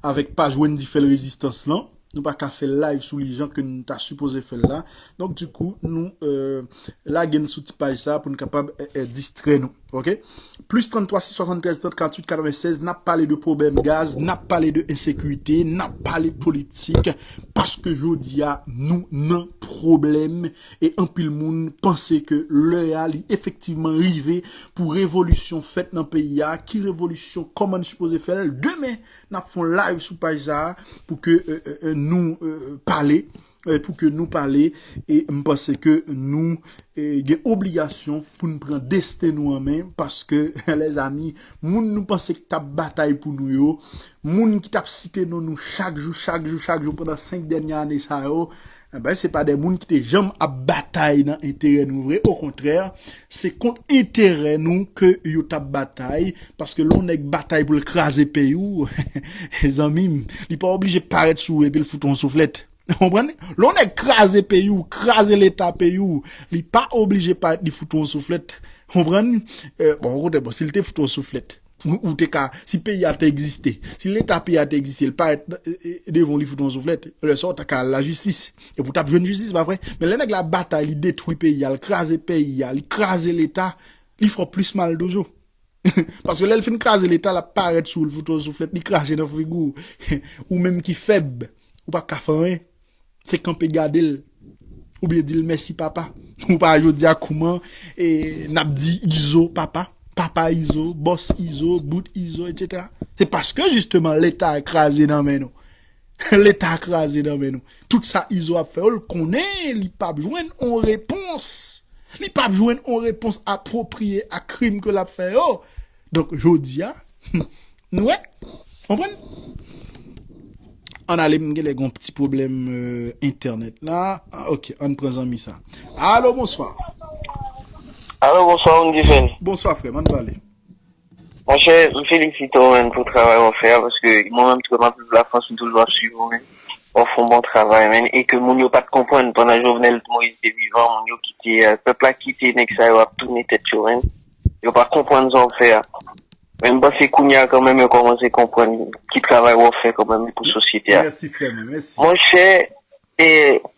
avèk paj Wendy Phèl Rezistans lan. Nou pa ka fè live sou li jan ke n ta sipoze fè l la. Donk, dikou, nou, e, lage n sou ti paj sa a pou n kapab, e, e, distrè nou. Oke? Plis trannntwa sis swasanntrèz trant katwit katrevensèz, n ap pale de pwoblèm gaz, n ap pale de ensekirite, n ap pale politik, paske jodi a, nou nan pwoblèm, e anpil moun panse ke lè a, li efektivman rive pou revolisyon fèt nan peyi a. Ki revolisyon? Kòman n sipoze fè l? Demen, n ap fè yon live sou paj sa a pou ke, e, e, e, nou, e, pale, e, pou ke nou pale, e m panse ke nou, e, gen obligasyon pou n pran desten nou an men, paske, lèzami, moun nou panse ki t ap batay pou nou yo, moun ki t ap site non nou chak jou, chak jou, chak jou pandan senk dènye ane sa yo, enben, se pa de moun ki te janm ap batay nan enterè nou vre. Okontrè, se kont enterè nou ke yo t ap batay, paske lè yon nèg batay pou l kraze peyi w, zanmi m, li pa oblije parèt sou ou epi l fout ou yon souflèt. Ou konprann? Lè yon nèg kraze peyi w, kraze leta peyi w, li pa oblije parèt li fout ou yon souflèt. Ou konprann? E, bon, okontrè, bon, si l te fout ou yon souflèt, ou, ou te ka, si peyi a te egziste, si leta peyi a te egziste, l parèt, e, e, devan w, li fout ou yon souflèt, lè sa a w ta ka al lajistis. Epi w t ap jwenn jistis, pa vre? Men lè nèg la batay, li detwi peyi a, li kraze peyi a, li kraze leta, li fè w plis mal toujou. Paske lè l fin kraze leta, l ap parèt sou ou, l fout ou yon souflèt, li krache nan figi w. Ou menm ki fèb, ou pa ka fè anyen. Se kanpe gade l. Oubyen di l mèsi papa. Ou pa jodi a kouman, e, n ap di Izo papa. Papa Izo, Bòs Izo, Bout Izo, etsetera. Se paske jisteman Leta kraze nan men nou. Leta kraze nan men nou. Tout sa Izo ap fè yo, l konnen li p ap jwenn on repons. Li p ap jwenn on repons apwopriye a krim ke l ap fè yo. Donk, jodi a, nou wè, konprann? Ann ale, m genlè gon ti pwoblèm, euh, entènèt la. Ah, ok, ann pran zanmi sa. Alo, bonswa. Alo, bonswa, Wendy Phèl. Bonswa, frè m, ann pale. Monchè, m felisite w, menn, pou travay w ap fè a, paske mwen menm tou, m ap viv Lafrans, m toujou ap swiv ou, menn. W ap fè yon bon travay, menn, e ke moun yo pa t konprann pandan Jovenel Moïse te vivan, moun yo kite, euh, pèp la kite nèg sa yo ap tounen tèt yo, menn. Yo pa konprann sa w ap fè a. Men m panse kounye a kanmenm yo kòmanse konprann ki travay w ap fè kanmenm pou sosyete a. Mèsi, frè mwen, mèsi. Monchè, e,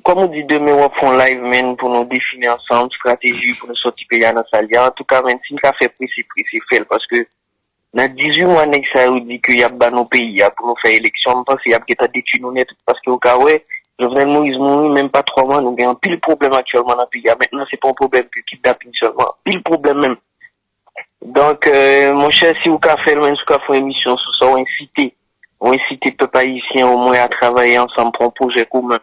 kòm ou di, demen w ap fè yon live, menn, pou nou defini ansanm estrateji pou nou sòti peyi a nan sa l ye a. Antouka, menn, si n ka fè prese, prese, fè l, paske nan dizuit mwa, nèg sa yo di ke y ap ba nou peyi a pou nou fè eleksyon, m panse y ap gentan detwi nou nèt, paske ou ka wè, Jovenel Moïse mouri, menm pa twa mwa, nou gen anpil pwoblèm aktyèlman nan peyi a. Mentnan, se pa yon pwoblèm ke kidnaping sèlman, anpil pwoblèm menm. Donk, euh, monchè, si w ka fè l, menm si w ka fè yon emisyon sou sa, w ensite, w ensite pèp ayisyen omwen a travay ansanm pou yon pwojè komen,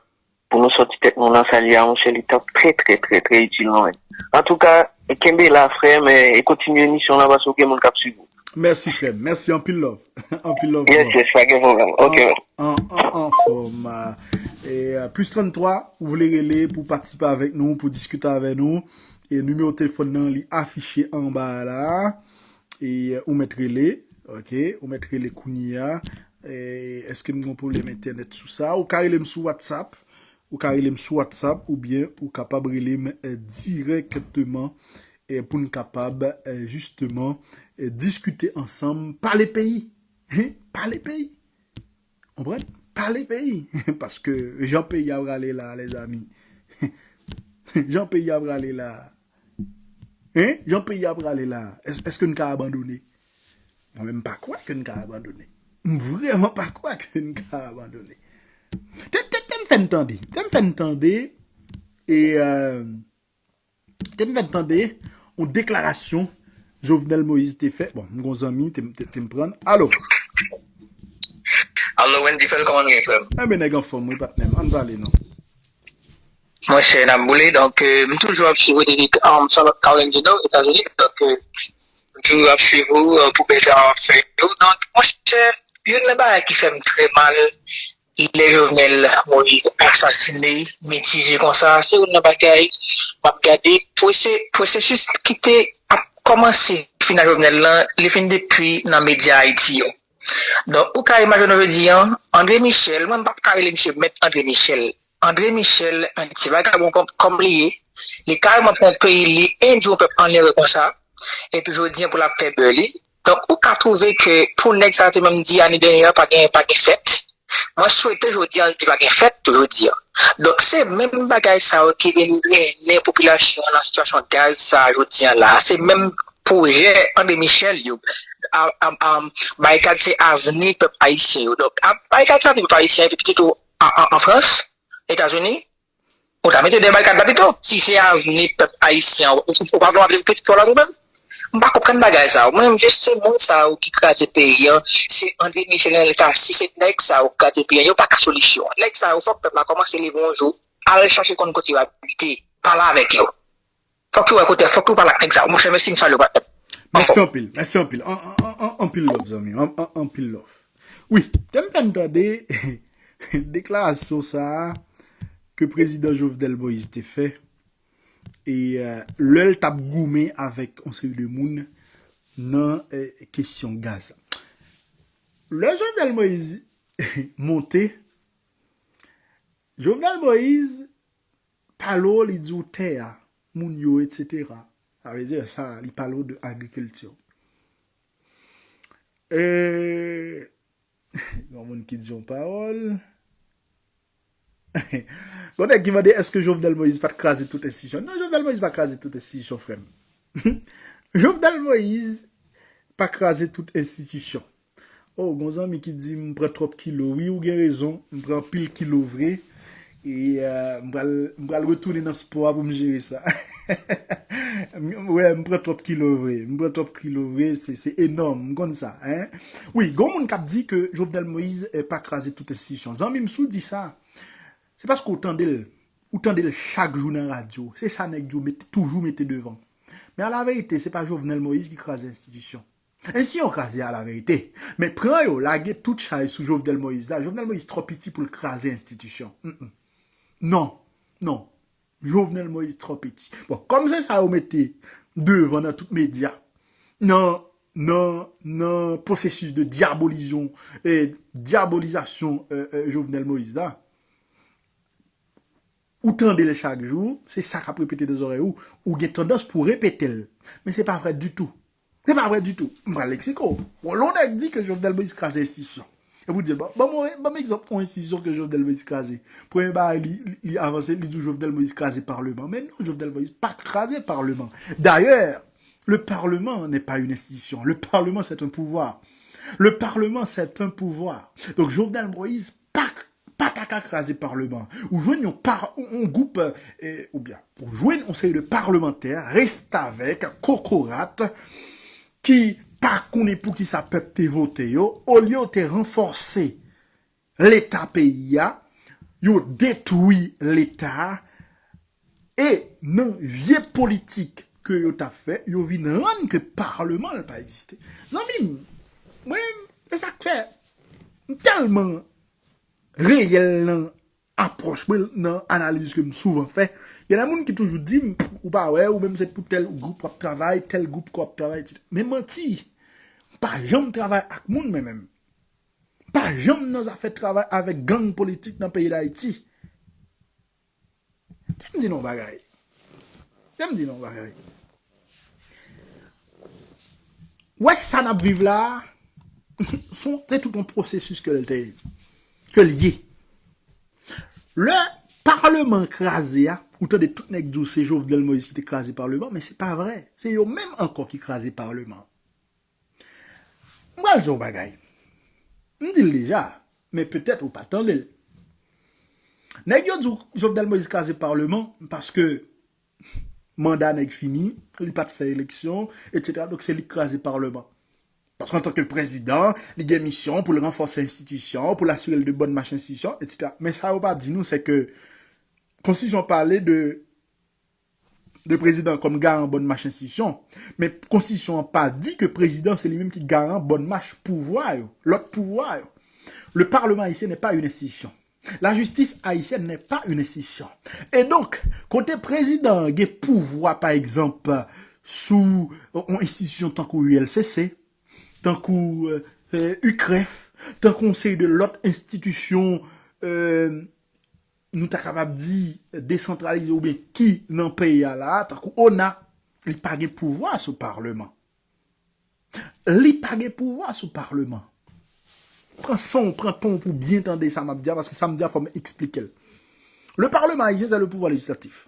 pou nou sòti tèt nou nan sa l ye a, monchè, li t ap trè, trè, trè, trè itil nou, menn. Antouka, kenbe la, frè m, e kontinye emisyon w lan, paske w gen moun k ap swiv ou. Mèsi, frè m. Mèsi, anpil love. Anpil love, bro. Yes, yes, pa gen pwoblèm. Ok. An, an, an, anfòm. E, euh, plis tranntwa, ou vle rele pou patisipe avèk nou, pou diskite avè nou. E nimewo telefòn nan, li afiche anba a la. E, euh, ou mèt rele, ok? Ou mèt rele kounye a. E, èske m gen yon pwoblèm entènèt sou sa? Ou ka rele m sou WhatsApp. Ou ka rele m sou WhatsApp oubyen ou kapab rele m, euh, dirèkteman, euh, pou n kapab, euh, jisteman, euh, diskite ansanm, pale peyi. Hein? Pale peyi. Konprann? Pale peyi. Paske jan peyi a prale la, lèzanmi. Jan peyi a prale la. Hein? Jan peyi a prale la. Èske, èske n ka abandone? Mwen menm, m pa kwè ke n ka abandone. M vrèman pa kwè ke n ka abandone. Te, te, te m fè n tande. Te m fè n tande. E, euh, te m fè n tande yon deklarasyon Jovenel Moïse te fè. Bon, m gon zanmi, te, te, te m prann. Alo? Alo, Wendy Phèl, kòman nou ye, frè m? Enben, nèg anfòm, wi, patnè m. Ann pale, non. Monchè, n ap boule. Donk, euh, m toujou ap swiv ou depi, um, Charlotte, Carolina du Nord, Etazini. Donk, euh, m toujou ap swiv ou, euh, pou bèl travay w ap fè yo. Donk, monchè, youn nan bagay ki fè m trè mal, lè Jovenel Moïse asasine, metize konsa, se youn nan bagay m ap gade pwose-, pwosesis ki te ap kòmanse fina Jovenel lan, li fin depi nan medya Ayiti yo. Donk, ou ka imajine w jodi an, André Michel, mwen m p ap ka rele misye Mèt André Michel. André Michel, yon ti vagabon kòm, kòm li ye, li kareman pran peyi li, endye yon pèp an erè konsa, epi jodi an pou l ap fè bè li. Donk, ou ka twouve ke pou nèg sa yo te menm di ane dènye a pa gen, pa gen fèt, mwen swete jodi an li di pa gen fèt tou jodi an. Donk, se menm bagay sa yo ki vin mennen popilasyon an nan sitiyasyon gaz sa a jodi an la. Se menm pwojè André Michel yo. A, a, a, Barikad se avni pèp ayisyen yo. Donk, a, Barikad se avni pèp ayisyen, epi pitit ou a, a, an Frans, Etazini, ou ta mete dèyè Barikad la pito. Si se avni pèp ayisyen an, ou, ou pa vle pitit ou la ou menm? M pa konprann bagay sa yo. Mwen menm, jis se moun sa yo ki kraze peyi an, se André Michel, Lionel Cassy, se nèg sa yo ki kraze peyi an. Yo pa ka solisyon. Nèg sa yo, fòk pèp la kòmanse leve yon jou, al chache konn kote yo abite, pale avèk yo. Fòk yo wè kote, fòk yo pale ak nèg sa yo. Monchè, mèsi, m salye w, patnè m. Mèsi anpil, mèsi anpil. An, an, an, an, anpil love, zanmi. An, an, anpil love. Wi, te m fè n tande deklarasyon sa a ke prezidan Jovenel Moïse te fè. E, euh, lè l t ap goumen avèk yon seri de moun nan, euh, kesyon gaz la. Lè Jovenel Moïse monte, Jovenel Moïse pale w, li di w tè a, moun yo, etsetera. Sa vle di sa, li pale w de agrikilti. E, yon moun ki di yon pawòl. Gon nèg ki mande èske Jovenel Moïse pa t kraze tout enstitisyon. Non, Jovenel Moïse pa kraze tout enstitisyon, frè m. Jovenel Moïse pa kraze tout enstitisyon. Oh, gon zanmi ki di m pran twòp kilo. Wi, ou gen rezon. M pran anpil kilo vre. E, euh, m pral, m pral retounen nan spò a pou m jere sa. M- wè, m pran twòp kilo vre. M pran twòp kilo vre, se se enòm, m konn sa, en. Wi, gon moun k ap di ke Jovenel Moïse eh, pa kraze tout enstitisyon. Zanmi m, si w di sa, se paske w tande l. Ou tande l chak jou nan radyo. Se sa nèg yo mete, toujou mete devan. Men alaverite, se pa Jovenel Moïse ki kraze enstitisyon. Enstitisyon kraze alaverite. Men pran yo, lage tout chay sou Jovenel Moïse la. Jovenel Moïse twò piti pou l kraze enstitisyon. Mm, mm. Non, non. Jovenel Moïse twò piti. Bon, kòm se sa yo mete devan nan tout medya, nan, nan, nan pwosesis de dyabolizyon, eh, dyabolizasyon eh, eh, Jovenel Moïse la, ou tande l chak jou, se sa k ap repete nan zòrèy ou, ou gen tandans pou repete l. Men se pa vrè ditou. Se pa vrè ditou. M pral eksplike w. Bon, lè yon nèg di ke Jovenel Moïse kraze enstitisyon. Epi w di, ban ban m egzanp yon enstitisyon ke Jovenel Moïse kraze. Premye bagay, li, li, li avanse, li di w Jovenel Moïse kraze Paleman. Men non, Jovenel Moïse pa kraze Paleman. Dayè, le Parlement n'est pas une institution. Le Parlement, c'est un pouvoir. Le Parlement, c'est un pouvoir. Donk, Jovenel Moïse pa pa ta ka kraze Paleman. Ou jwenn yon pa, yon gwoup, eh, oubyen, ou jwenn yon seri de palmantè, restavèk, kokorat, ki pa konnen poukisa pèp te vote yo, olye yo te ranfòse Leta peyi a, yo detwi Leta a, e nan vye politik ke yo t ap fè, yo vin rann ke Paleman l pa egziste. Zanmi m, mwen, se sa k fè, m tèlman reyèl nan apwòch mwen, nan analiz ke m souvan fè. Gen de moun ki toujou di m, ou pa wè, ou menm se pou tèl gwoup w ap travay, tèl gwoup ke w ap travay, etsetera. Men manti, m pa janm travay ak moun mwen menm. M pa janm nan zafè travay avèk gang politik nan peyi Dayiti. Kite m di nou yon bagay. Kite m di nou yon bagay. Wè sa n ap viv la a, se tout yon pwosesis ke l te, ke l ye. Lè Paleman kraze a, ou tande tout nèg di w se Jovenel Moïse ki te kraze Paleman, men se pa vrè. Se yo menm ankò ki kraze Paleman. M pral di w yon bagay. M di l deja, men petèt ou pa tande l. Nèg yo di w Jovenel Moïse kraze Paleman paske manda nèg fini, li pa t fè eleksyon, etsetera. Donk, se li k kraze Paleman. Paske antanke prezidan, li gen misyon pou l ranfòse enstitisyon, pou l asire l de bòn mach enstitisyon, etsetera. Men sa yo pa di nou, se ke konstitisyon pale de, de prezidan kòm garan bòn mach enstitisyon, men konstitisyon an pa di ke prezidan se li menm ki garan bòn mach pouvwa yo, lòt pouvwa yo. Le Parlement haïtien n'est pas une institution. La justice haïtienne n'est pas une institution. E donk, kote prezidan an gen pouvwa, pa egzanp, sou yon enstitisyon tankou U L C C, tankou eh, eh, U C R E F, tankou yon seri de lòt enstitisyon, eh, nou ta kapab di, desantralize oubyen ki nan peyi a la, tankou ona, li pa gen pouvwa sou Paleman. Li pa gen pouvwa sou Paleman. Pran san w, pran tan w pou byen tande sa m ap di a, paske sa m di a fò m eksplike l. Le Parlement haïtien, c'est le pouvoir législatif.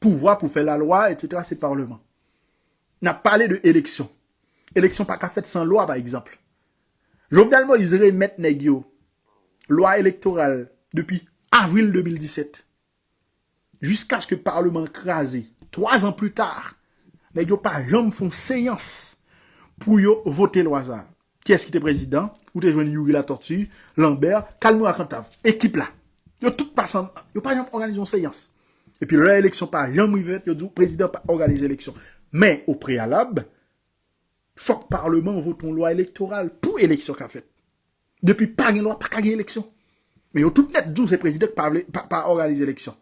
Pouvwa pou fè lalwa, etsetera, se Paleman. N ap pale de eleksyon. Eleksyon pa ka fèt san lwa, pa egzanp. Jovenel Moïse remèt nèg yo lwa elektoral depi avril de mil disèt. Jiskaske Paleman kraze. Twa zan pli ta, nèg yo pa janm fè yon seyans pou yo vote lwa sa a. Kiyès ki te prezidan? Ou te jwenn Youri Latortue, Lambert, Calmur à Cantave. Ekip la. Yo tout pase ann, yo pa janm òganize yon seyans. Epi lè eleksyon pa janm rive fèt, yo di w prezidan pa òganize eleksyon. Men, o preyalab, fòk Paleman vote yon lwa elektoral pou eleksyon ka fèt. Depi pa gen lwa, pa ka gen eleksyon. Men yo tout nèt di w se prezidan ki pa vle, pa, pa òganize eleksyon.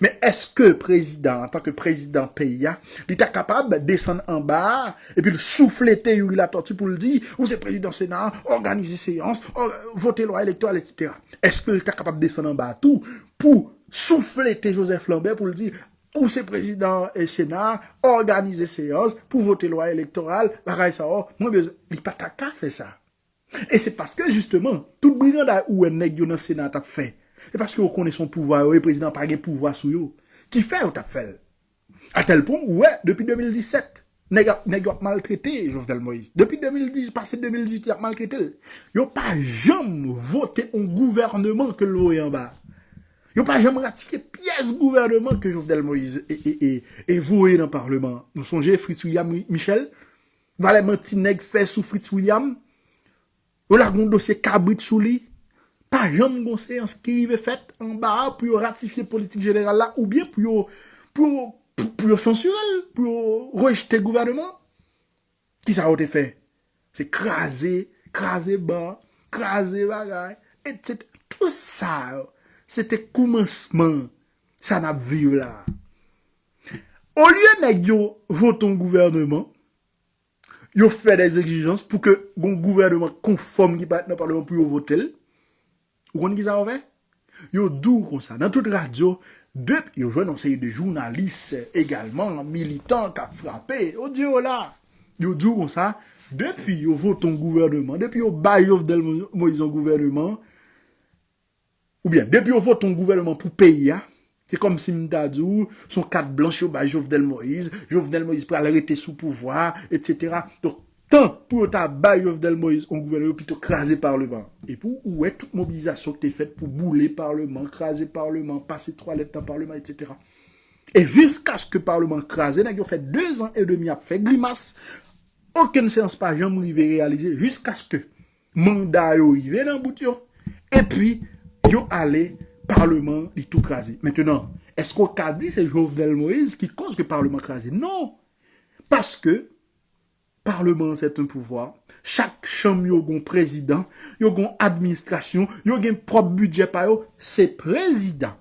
Men èske prezidan, antanke prezidan peyi a, li ta kapab desann anba a, epi l souflete Youri Latortue pou l di, ou se prezidan Sena, òganize seyans, ò, vote lwa elektoral, etsetera. Èske l ta kapab desann anba a tou pou souflete Joseph Lambert pou l di, ou se prezidan eh, Sena, òganize seyans pou vote lwa elektoral, bagay sa yo, mwen bezwen, li pa ta ka fè sa. E se paske, jisteman, tout brigandaj ou wè nèg yo nan Sena t ap fè, se paske yo konnen se yon pouvwa yo ye, prezidan pa gen pouvwa sou yo, ki fè yo t ap fè l. A tèl pwen, ou wè, depi de mil disèt, nèg ap, nèg yo ap maltrete Jovenel Moïse. Depi de mil dis, pase de mil dizuit, y ap maltrete l. Yo pa janm vote yon gouvèneman ke l voye anba. Yo pa janm ratifye pyès gouvèneman ke Jovenel Moïse e, e, e, e voye nan Palman. Nou sonje Fritz William Mi- Michel? Valè manti nèg fè sou Fritz William? Yo lage yon dosye kabrit sou li? Pa janm gon seyans ki rive fèt anba a pou yo ratifye politik jeneral la oubyen pou yo, pou yo, pou, pou yo sansire l, pou yo rejte gouvèneman. Kisa yo te fè? Se kraze, kraze ban, kraze bagay, etsetera. Tout sa yo, se te koumansman sa n ap viv la. Olye nèg yo vote yon gouvèneman, yo fè des exigences pou ke yon gouvèneman konfòm ki parèt nan Palman pou yo vote l. Ou konn kisa yo fè? Yo di w konsa, nan tout radyo, depi yo jwenn yon seri de jounalis egalman, militan k ap frape, yo di yo la. Yo di w konsa, depi yo vote yon gouvèneman, depi yo bay Jovenel Mo- Moïse yon gouvèneman, oubyen depi yo vote yon gouvèneman pou peyi a, se kòmsi m ta di w, se yon kat blanch yo bay Jovenel Moïse, Jovenel Moïse pral rete sou pouvwa, etsetera. Donk, tan pou yo ta bay Jovenel Moïse yon gouvèneman, yo pito kraze Palman. Epi w wè tout mobilizasyon ki te fèt pou boule Palman, kraze Palman, pase twalèt nan Palman, etsetera. E jiskaske Palman kraze, nèg yo fè dezan edmi ap fè grimas, okenn seyans pa janm rive reyalize jiskaske manda yo rive nan bout yo, epi yo ale, Palman li tou kraze. Mentenan, èske w ka di se Jovenel Moïse ki koz ke Palman kraze? Non! Paske Palman an se yon pouvwa, chak chanm yo gon prezidan, yo gon administrasyon, yo gen pwòp bidjè pa yo, se prezidan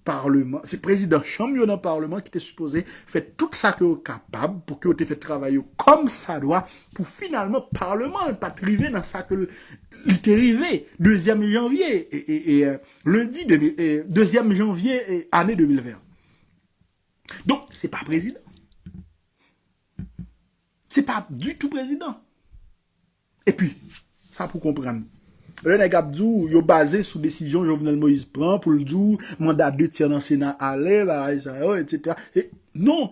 Palman, se prezidan chanm yo nan Palman ki te sipoze fè tout sa ke yo kapab pou ke yo te fè travay yo kòm sa dwa, pou finalman Palman an pa t rive nan sa ke l- li te rive dezyèm janvye, e, e, e, euh, lendi de, e, dezyèm janvye, e, ane de mil ven. Donk, se pa prezidan. Se pa ditou prezidan. Epi, sa pou konprann. Lè nèg ap di w, yo baze sou desizyon Jovenel Moïse pran pou l di w manda de tyè nan Sena ale, bagay sa yo, etsetera. E, non!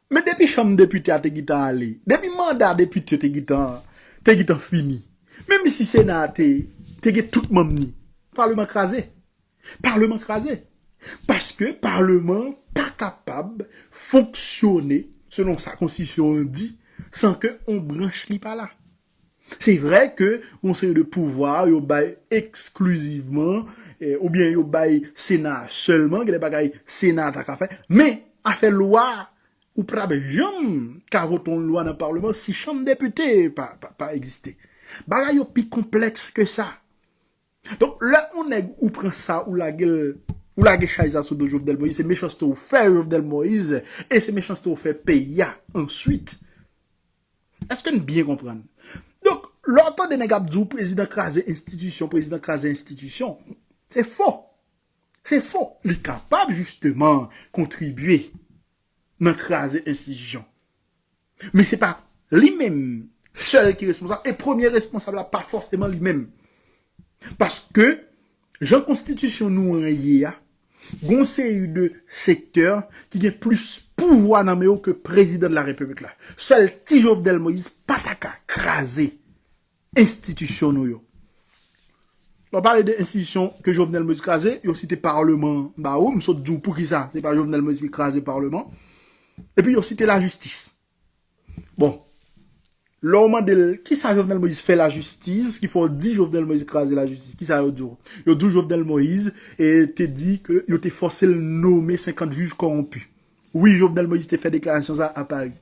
Men depi chanm depite a te gentan ale, depi manda depite te gentan, te gentan fini, menm si Sena a te, te gen tout manm li, Palman kraze. Palman kraze. Paske Palman pa kapab fonksyone selon sa konstitisyon an di san ke yon branch li pa la. Se vre ke yon seri de pouvwa yo bay eksklizivman, eh, oubyen yo bay Sena a sèlman, gen de bagay Sena a ta ka fè, men afè lwa, ou pa t ap janm ka vote yon lwa nan Palman si chanm depite pa, pa, pa egziste. Bagay yo pi konplèks ke sa. Donk, lè yon nèg ou pran sa, ou lage l, ou lage chay sa sou do Jovenel Moïse, se mechanste ou fè Jovenel Moïse, e se mechanste ou fè peyi a answit. Èske n byen konprann? Donk, lè w tande nèg ap di w prezidan kraze enstitisyon, prezidan kraze enstitisyon, se fo. Se fo. Li kapab, jisteman, kontribye nan kraze enstitisyon. Men se pa li menm sèl ki responsab, e premye responsab la pa fòseman li menm. Paske, jan konstitisyon nou an ye a, gon seri de sektè ki gen plis pouvwa nan men yo ke prezidan de la repiblik la. Sèl ti Jovenel Moïse pa ta ka kraze enstitisyon nou yo. Lè w pale de enstitisyon ke Jovenel Moïse kraze, yo site Palman ba ou, m sot di w poukisa se pa Jovenel Moïse ki kraze Palman. Epi yo site lajistis. Bon, lè w mande l, kisa Jovenel Moïse fè lajistis, ki fè w di Jovenel Moïse kraze lajistis? Kisa yo di w? Yo di w Jovenel Moïse, e, te di ke yo te fòse l nome senkant jij kòwonpi. Wi, Jovenel Moïse te fè deklarasyon sa a Pari.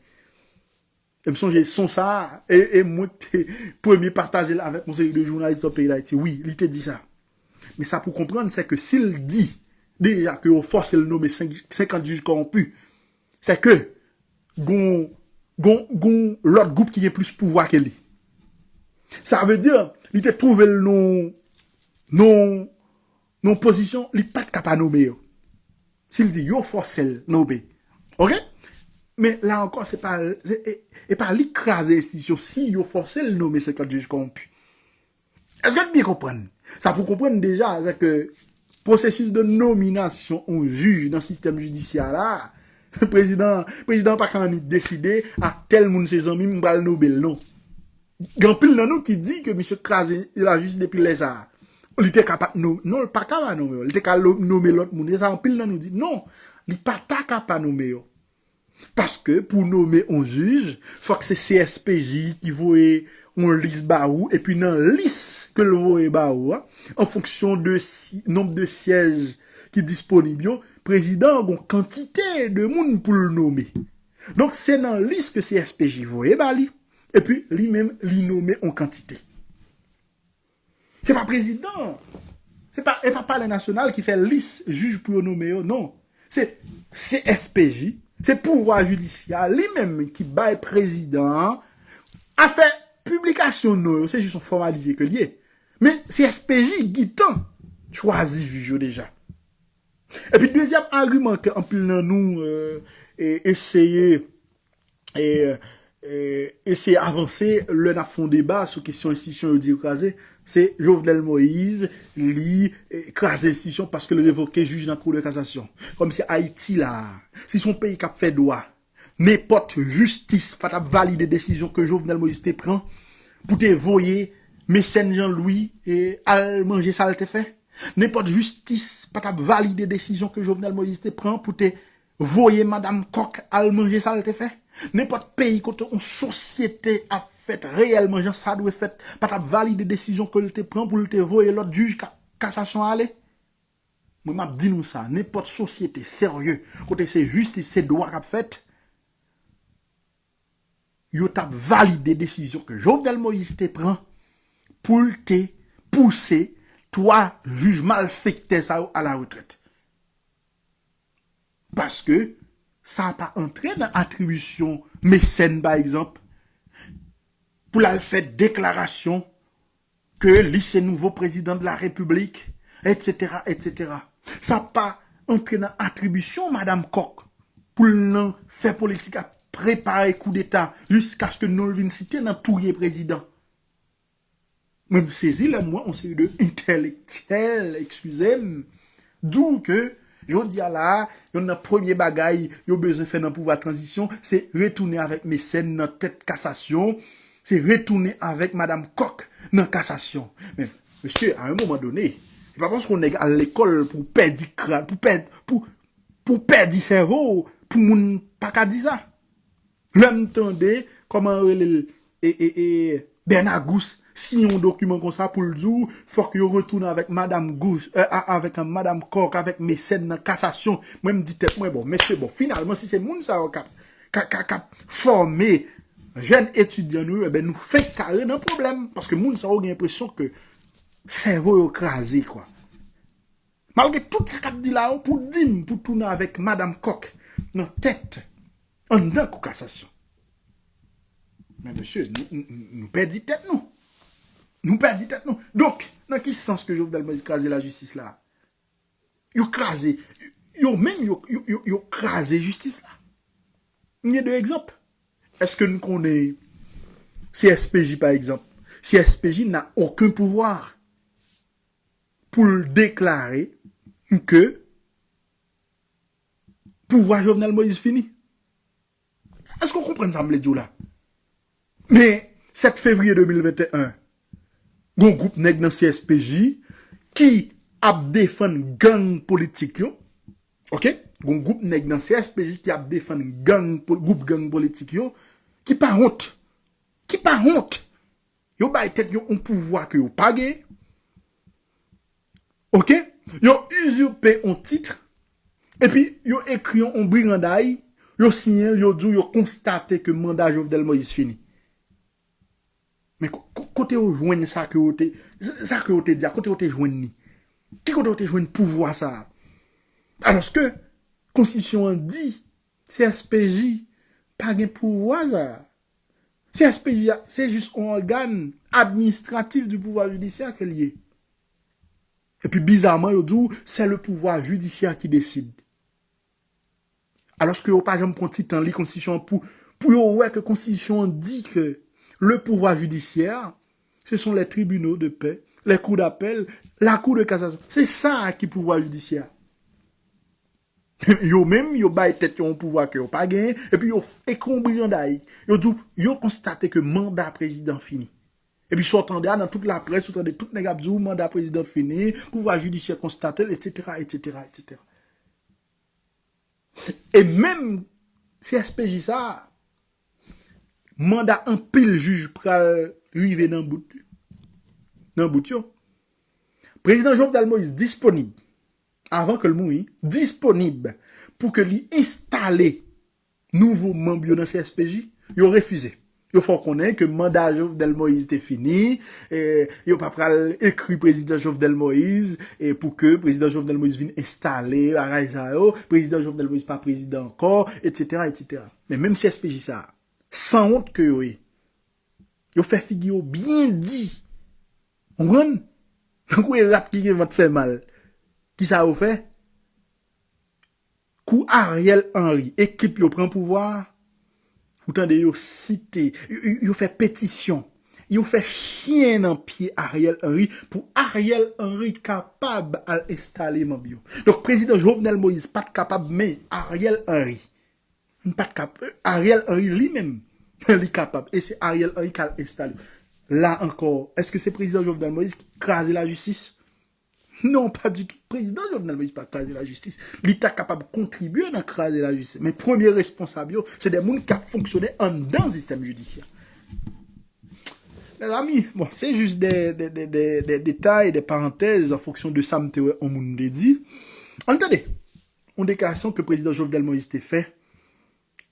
E m sonje son sa a, e, e mwen ki te premye pataje l avèk yon seri de jounalis nan peyi Dayiti. Wi, li te di sa. Men sa pou konprann, se ke si l di deja ke yo fòse l nome senk, senkant jij kòwonpi, se ke gon, gon, gon lòt gwoup ki gen plis pouvwa ke li. Sa vle di, li te twouve l nan, nan, nan pozisyon, li pa t ka pa nome yo. Si l di yo fòse l nome. Oke? Men la ankò, se pa, se, e, e pa li k kraze enstitisyon si yo fòse l nome senkant jij kòwonpi. Èske n byen konprann? Sa pou konprann deja, se ke pwosesis de nominasyon yon jij nan sistèm jidisyè la, prezidan, prezidan pa ka annik deside, a tèl moun se zanmi m, m pral nome l, non. Gen anpil nan nou ki di ke misye kraze lajistis depi lè sa a. Li te ka pa t nonmen, non, li pa ka pa nonmen yo. Li te ka lo- nonmen lòt moun. E sa anpil nan nou di, non, li pa ta ka pa nonmen yo. Paske pou nonmen yon jij, fòk se C S P J ki voye yon lis ba ou, epi nan lis ke l voye ba ou a, an fonksyon de si, nonb de syèj ki disponib yo, prezidan an gon kantite de moun pou l nonmen. Donk, se nan lis ke C S P J voye ba li, epi li menm, li nonmen yon kantite. Se pa prezidan. Se pa, e pa palè nasyonal ki fè lis jij pou yo nonmen yo, non. Se C S P J, se pouvwa jidisyè a li menm ki bay prezidan an afè piblikasyon non yo, se jis yon fòmalite ke l ye. Men C S P J gentan chwazi jij yo deja. Epi dezyèm agiman ke anpil nan nou, euh, e, eseye e, e, eseye avanse lè n ap fè yon deba sou kesyon enstitisyon yo di yo kraze, se Jovenel Moïse, li, e, kraze enstitisyon paske l revoke jij nan Cour de cassation. Kòmsi Ayiti la, si se yon peyi k ap fè dwa, nenpòt jistis pa t ap valide desizyon ke Jovenel Moïse te pran pou te voye Mecène Jean Louis, e, al manje sa l te fè. Nenpòt jistis pa t ap valide desizyon ke Jovenel Moïse te pran pou te voye Madam Kòk al manje sa l te fè. Nenpòt peyi kote yon sosyete ap fèt reyèlman jan sa dwe fèt, pa t ap valide desizyon ke l te pran pou l te voye lòt jij ka- kasasyon ale. Mwen, m ap di nou sa, nenpòt sosyete serye, kote se jistis, se dwa k ap fèt, yo t ap valide desizyon ke Jovenel Moïse te pran pou l te pouse twa jij malfektè sa yo a la retrèt. Paske sa pa antre nan atribisyon Mecène, pa egzanp, pou l al fè deklarasyon ke li se nouvo prezidan de la repiblik, etsetera, etsetera. Sa pa antre nan atribisyon Madam Kòk pou l nan fè politik ap prepare koudeta jiskaske nou vin site nan touye prezidan. Mwen, m sezi lè m wè yon seri de entèlektyèl, eskize m, di w ke jodi a la, youn nan premye bagay yo bezwen fè nan pouvwa tranzisyon, se retounen avèk Mecène nan tèt kasasyon, se retounen avèk Madam Kòk nan kasasyon. Men, mesye, a yon moman done, se pa paske yon nèg al lekòl pou w pèdi kra, pou pèd, pou, pou w pèdi sèvo w, pou moun pa ka di sa. Lè m tande, kòman rele l, e, e, e, Bernard Gousse siyen yon dokiman konsa pou l di w, fòk yo retounen avèk Madam Gousse, e, a- avèk, e, Madam Kòk, avèk Mecène nan kasasyon. Mwen, m di tèt mwen, bon, mesye, bon, finalman, si se moun sa yo k ap, k ap, k ap, k ap fòme jèn etidyan nou yo, enben, nou fenk kare nan pwoblèm. Paske moun sa yo gen enpresyon ke sèvo yo kraze, kwa. Malgre tout sa k ap di la yo, pou di m, pou tounen avèk Madam Kòk nan tèt, anndan kou kasasyon. Men mesye, nou, nou, nou, nou pèdi tèt nou. Nou pèdi tèt nou. Donk, nan ki sans ke Jovenel Moïse kraze lajistis la? Yo kraze, yo menm, yo, yo, yo, yo kraze jistis la. M gen de egzanp. Èske n konnen C S P J, pa egzanp? C S P J n'a aucun pouvoir pou l deklare ke pouvwa Jovenel Moïse fini. Èske w konprann sa m vle di w la? Men, sèt fevriye de mil venteyen, gon gwoup nèg nan C S P J ki ap defann gang politik yo. Oke? Gon gwoup nèg nan C S P J ki ap defann gang, po- gwoup gang politik yo, ki pa wont. Ki pa wont. Yo bay tèt yo yon pouvwa ke yo pa genyen. Oke? Yo izipe yon tit, epi yo ekri yon, yon briganday, yo siyen l, yo di w yo konstate ke manda Jovenel Moïse fini. Men ko- ko- kote yo jwenn sa ke yo te, sa ke yo te di a, kote yo te jwenn li? Ki kote yo te jwenn pouvwa sa a? Alòske, konstitisyon an di, C S P J pa gen pouvwa sa a. C S P J a, se jis yon ògàn administratif du pouvoir judiciaire ke l ye. Epi, bizaman, yo di w, c'est le pouvoir judiciaire qui décide. Alòske yo pa janm pran ti tan li konstitisyon an pou, pou yo wè ke konstitisyon an di ke le pouvoir judiciaire, ce sont les tribunaux de paix, les cours d'appel, la cour de cassation. Se sa a ki pouvwa jidisyè a. Yo menm, yo bay tèt yo yon pouvwa ke yo pa genyen, epi yo f- ekri yon briganday. Yo di w, yo konstate ke manda prezidan fini. Epi sa w tande a nan tout laprès, ou tande tout nèg ap di w manda prezidan fini, pouvwa jidisyè konstate l, etsetera, etsetera, etsetera. E menm C S P J sa a, manda anpil jij pral rive nan bout, nan bout yo. Prezidan Jovenel Moïse disponib, avan ke l mouri, disponib pou ke li enstale nouvo manm yo nan C S P J, yo refize. Yo fè w konnen ke manda Jovenel Moïse te fini, eh, yo pa pral ekri prezidan Jovenel Moïse, eh, pou ke prezidan Jovenel Moïse vin enstale bagay sa yo, prezidan Jovenel Moïse pa prezidan ankò, etsetera, etsetera. Men menm C S P J sa a, sanwont ke yo ye, yo fè figi yo byen di. Konprann? Tankou e rat ki gen vant fè mal. Kisa yo fè? Kou Ariel Henry, ekip yo pran pouvwa a, ou tande yo site, yo, yo, yo fè petisyon, yo fè chen nan pye Ariel Henry pou Ariel Henry kapab al enstale manm yo. Donk, prezidan Jovenel Moïse pa t kapab, men Ariel Henry, li pa t kap-, Ariel Henry li menm, li kapab. E se Ariel Henry k al enstale. La ankò, èske se prezidan Jovenel Moïse ki kraze lajistis? Non, pa ditou. Prezidan Jovenel Moïse pa kraze lajistis. Li ta kapab kontribye nan kraze lajistis. Men premye responsab yo, se de moun k ap fonksyone anndan sistèm jidisyè. Mezanmi, bon, se jis de, de, de, de, de detay, de parantèz, an fonksyon de sa m te wè yon moun te di. Ann tande, yon deklarasyon ke prezidan Jovenel Moïse te fè,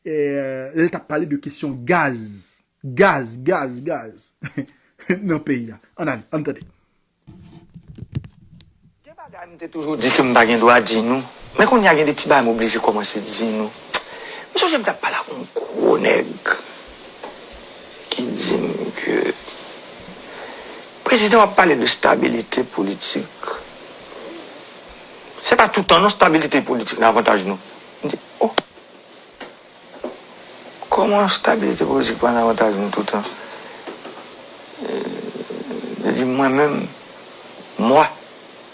eh, lè l t ap pale de kesyon gaz. Gaz, gaz, gaz nan peyi a. Ann ale, ann tande. Gen bagay m te toujou di ke m pa gen dwa di nou, men kounye a gen de ti bagay m oblije kòmanse di nou. M sonje m t ap pale ak yon gwo nèg ki di m ke prezidan w ap pale de stabilite politik. Se pa toutan non, stabilite politik nan avantaj nou. M di, oh! Kòman stabilite politik pa nan avantaj nou toutan? Li di, mwen menm, moi,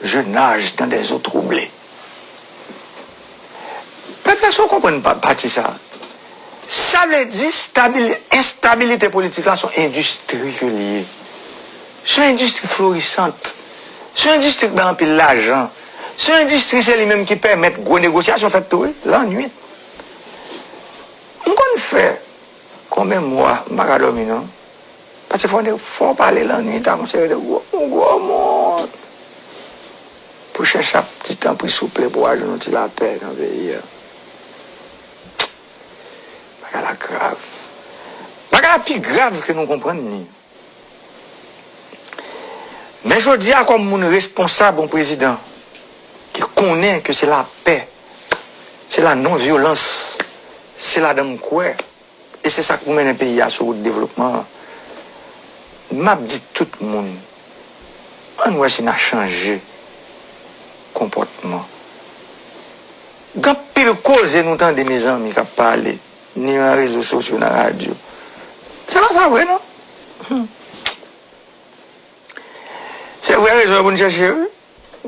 je nage dans des eaux troublées. Pèp la, si w konprann pa-, pati sa a, sa vle di stabili-, enstabilite politik la, se yon endistri ke li ye. Se yon endistri florisant. Se yon endistri ki bay anpil lajan. Se yon endistri, se li menm ki pèmèt gwo negosyasyon fèt tou, wi, lannwit. M konn fè konbyen mwa, m pa ka dòmi non. Paske fò, fò w pale lannwit ak yon seri de gwo, yon gwo moun pou chèche yon ti tanpri souple pou w al jwenn yon ti lapè nan peyi a. Bagay la grav. Bagay la pi grav ke nou konprann li. Men jodi a, kòm moun responsab, yon prezidan ki konnen ke se lapè, se la non vyolans, se ladan m kwè, e se sa k pou mennen peyi a sou wout devlopman an. M ap di tout moun, ann wè si n a chanje konpòtman. Gen anpil koze nou tande, mezanmi, k ap pale, ni nan rezo sosyo, nan radyo. Se pa sa vre, non. Hmm. Se vrè rezon pou n chèche, wi.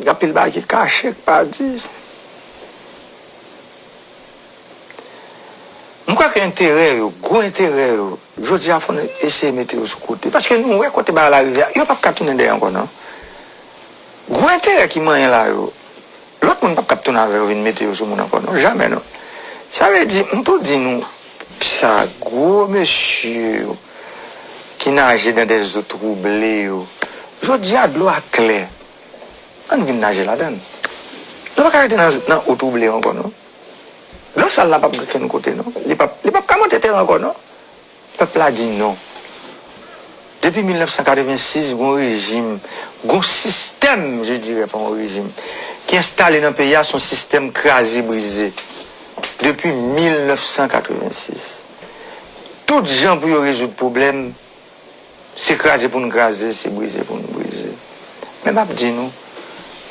Gen anpil bagay ki kache, ki pa di. M kwè ke enterè yo, gwo enterè yo, jodi a fò n eseye mete yo sou kote. Paske nou wè kote bagay la rive a, yo p ap ka tounen dèyè ankò, non. Gwo enterè ki manyen la yo, lòt moun p ap ka tounen avè yo vin mete yo sou moun ankò, non. Jamè, non. Sa vle di, m tou di nou, sa, gwo mesye yo ki naje dans des eaux troublées yo, jodi a dlo a klè. Ann vin naje ladan l. Nou pa ka rete nan, nan eau troublée ankò, non. Dlo sal la p ap gen kenn kote, non. Li p ap, li p ap ka monte teren ankò, non. Pèp la di non. Depi mil nèf san katrevensis, gon rejim, gon sistèm, je dirais, pa yon rejim, ki enstale nan peyi a, se yon sistèm kraze brize. Depi mil nèf san katrevensis. Tout jan pou yo rezoud pwoblèm, se kraze pou n kraze, se brize pou n brize. Men m ap di nou,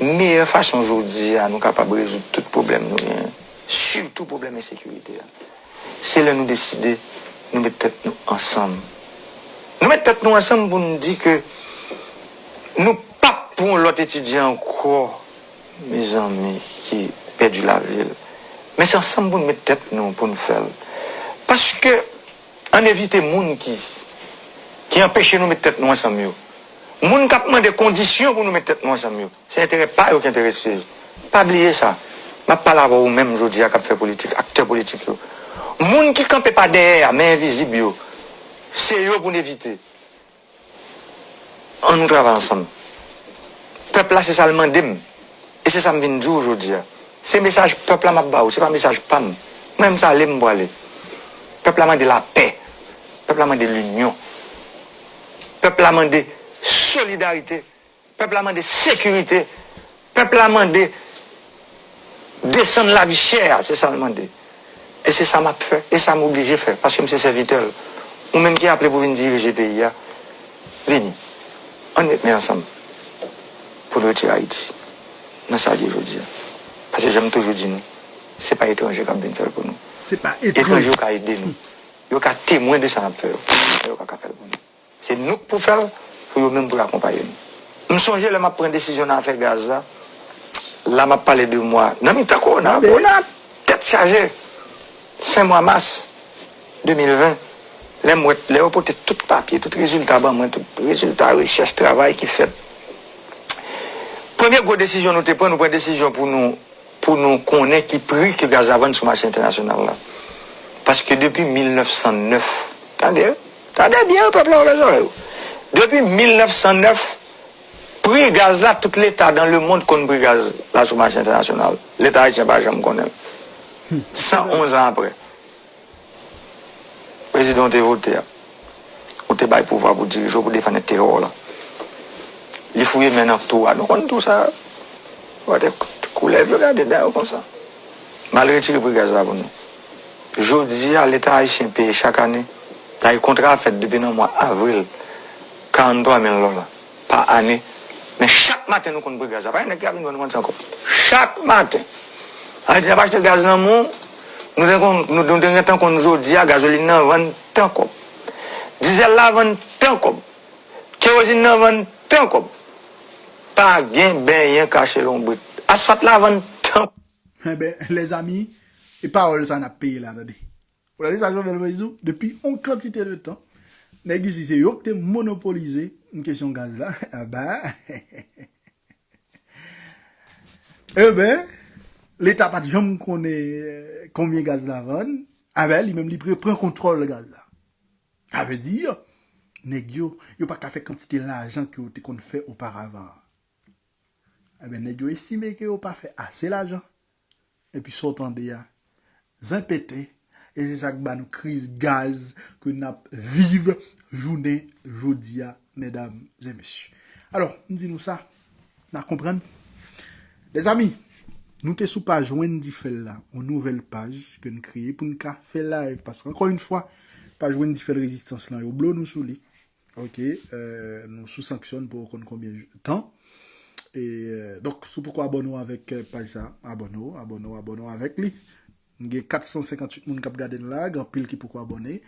meyè fason jodi a nou kapab rezoud tout pwoblèm nou genyen, sitou pwoblèm ensekirite a, se lè nou deside nou met tèt nou ansanm. Nou met tèt nou ansanm pou n di ke nou p ap pran yon lòt etidyan ankò, mezanmi, ki pèdi lavi l. Men se ansanm pou n met tèt nou pou n fè l. Paske ann evite moun ki, ki anpeche nou met tèt nou ansanm yo. Moun k ap mande kondisyon pou nou met tèt nou ansanm yo, se enterè pa yo ki enterese yo. Pa bliye sa. M ap pale avè w ou menm jodi a k ap fè politik, aktè politik yo. Moun ki kanpe pa dèyè a, men envizib yo, se yo pou n evite. Ann nou travay ansanm. Pèp la se sa l mande m. E se sa m vin di w jodi a. Se mesaj pèp la m ap ba w, se pa mesaj pa m. Mwen menm se ale m prale. Pèp la mande lapè. Pèp la mande linyon. Pèp la mande solidarite. Pèp la mande sekirite. Pèp la mande desann lavi chè a, se sa l mande. E se sa m ap fè, e sa m oblije fè, paske m se sèvitè l. Ou menm ki aple pou vin dirije peyi a, vini. Ann met men ansanm pou n retire Ayiti nan sa l ye jodi a. Paske jan m toujou di nou, se pa etranje k ap vin fè l pou nou. Se pa etranje. Etranje yo ka ede nou. Yo ka temwen de sa n ap fè yo. Men yo pa ka fè l pou nou. Se nou k pou fè l, pou yo menm pou yo akonpaye nou. M sonje lè m ap pran desizyon nan afè gaz la, la m ap pale de mwa, nan mitan kowona, kowona tèt chaje, fen mwa mas de mil ven, lè m wè, lè yo pote tout papye, tout rezilta ban mwen, tout rezilta rechèch, travay ki fèt. Premye gwo desizyon nou te pran, nou pran desizyon pou nou pou nou konnen ki pri ke gaz la vann sou mache entènasyonal la. Paske depi mil nèf san nèf, tande, tande byen, pèp la, ouvè zòrèy ou. Depi mil nèf san nèf, pri gaz la, tout leta dan lemonn konn pri gaz la sou mache entènasyonal. Leta ayisyen pa janm konnen l. San onz an apre. Prezidan w te vote a, ou te bay pouvwa pou dirije w, pou defann enterè w la. Li fouye men nan tou a. Nou konn tou sa. Wate koulèv yo gade dan yo konsa. M al retire pri gaz la pou nou. Jodi a, Leta ayisyen peye chak ane. Dayè kontra a fèt depi nan mwa avril, karannntwa mil dola pa ane. Men chak maten nou konn pri gaz la. Pa gen nèg ki ap vin vann kòb. Chak maten. Ayiti ap achte gaz nan men w, nou te konn, nou, nou te gentan konn jodi a, gazolin nan vann tan kòb. Dizèl la vann tan kòb. Kerozin nan vann tan kòb. Pa gen benyen kache lonbrit. Asfalt la vann tan kòb. Enben, lèzami, e pawòl sa n ap peye la, tande. Ou tande sa Jovenel Moïse ou? Depi yon kantite de tan, nèg isi se yo ki te monopolize kesyon gaz la. Aba. Enben, Leta pa t janm konnen konbyen gaz la vann. Aba, li menm li pre-, pran kontwòl gaz la. Sa vle di, nèg yo, yo pa ka fè kantite lajan ke yo te konn fè oparavan an. Enben, nèg yo estime ke yo pa fè ase lajan. Epi sa w tande a, zen pete, e se sa k ba nou kriz gaz ke n ap viv jounen jodi a, medam e mesye. Alò, m di nou sa, n a konprann. Lèzami, nou te sou paj Wendy Phèl la, yon nouvèl paj ke n kreye pou n ka fè live. Paske, ankò yon fwa, paj Wendy Phèl Rezistans lan, yo blo nou sou li. Ok, euh, nou sou sanksyon pou konn konbyen tan. E, euh, donk, si w poko abòne w avèk euh, paj sa, abòne w, abòne w, abòne w avèk li. M gen kat san senkant uit moun k ap gade n la, gen anpil ki poko abòne.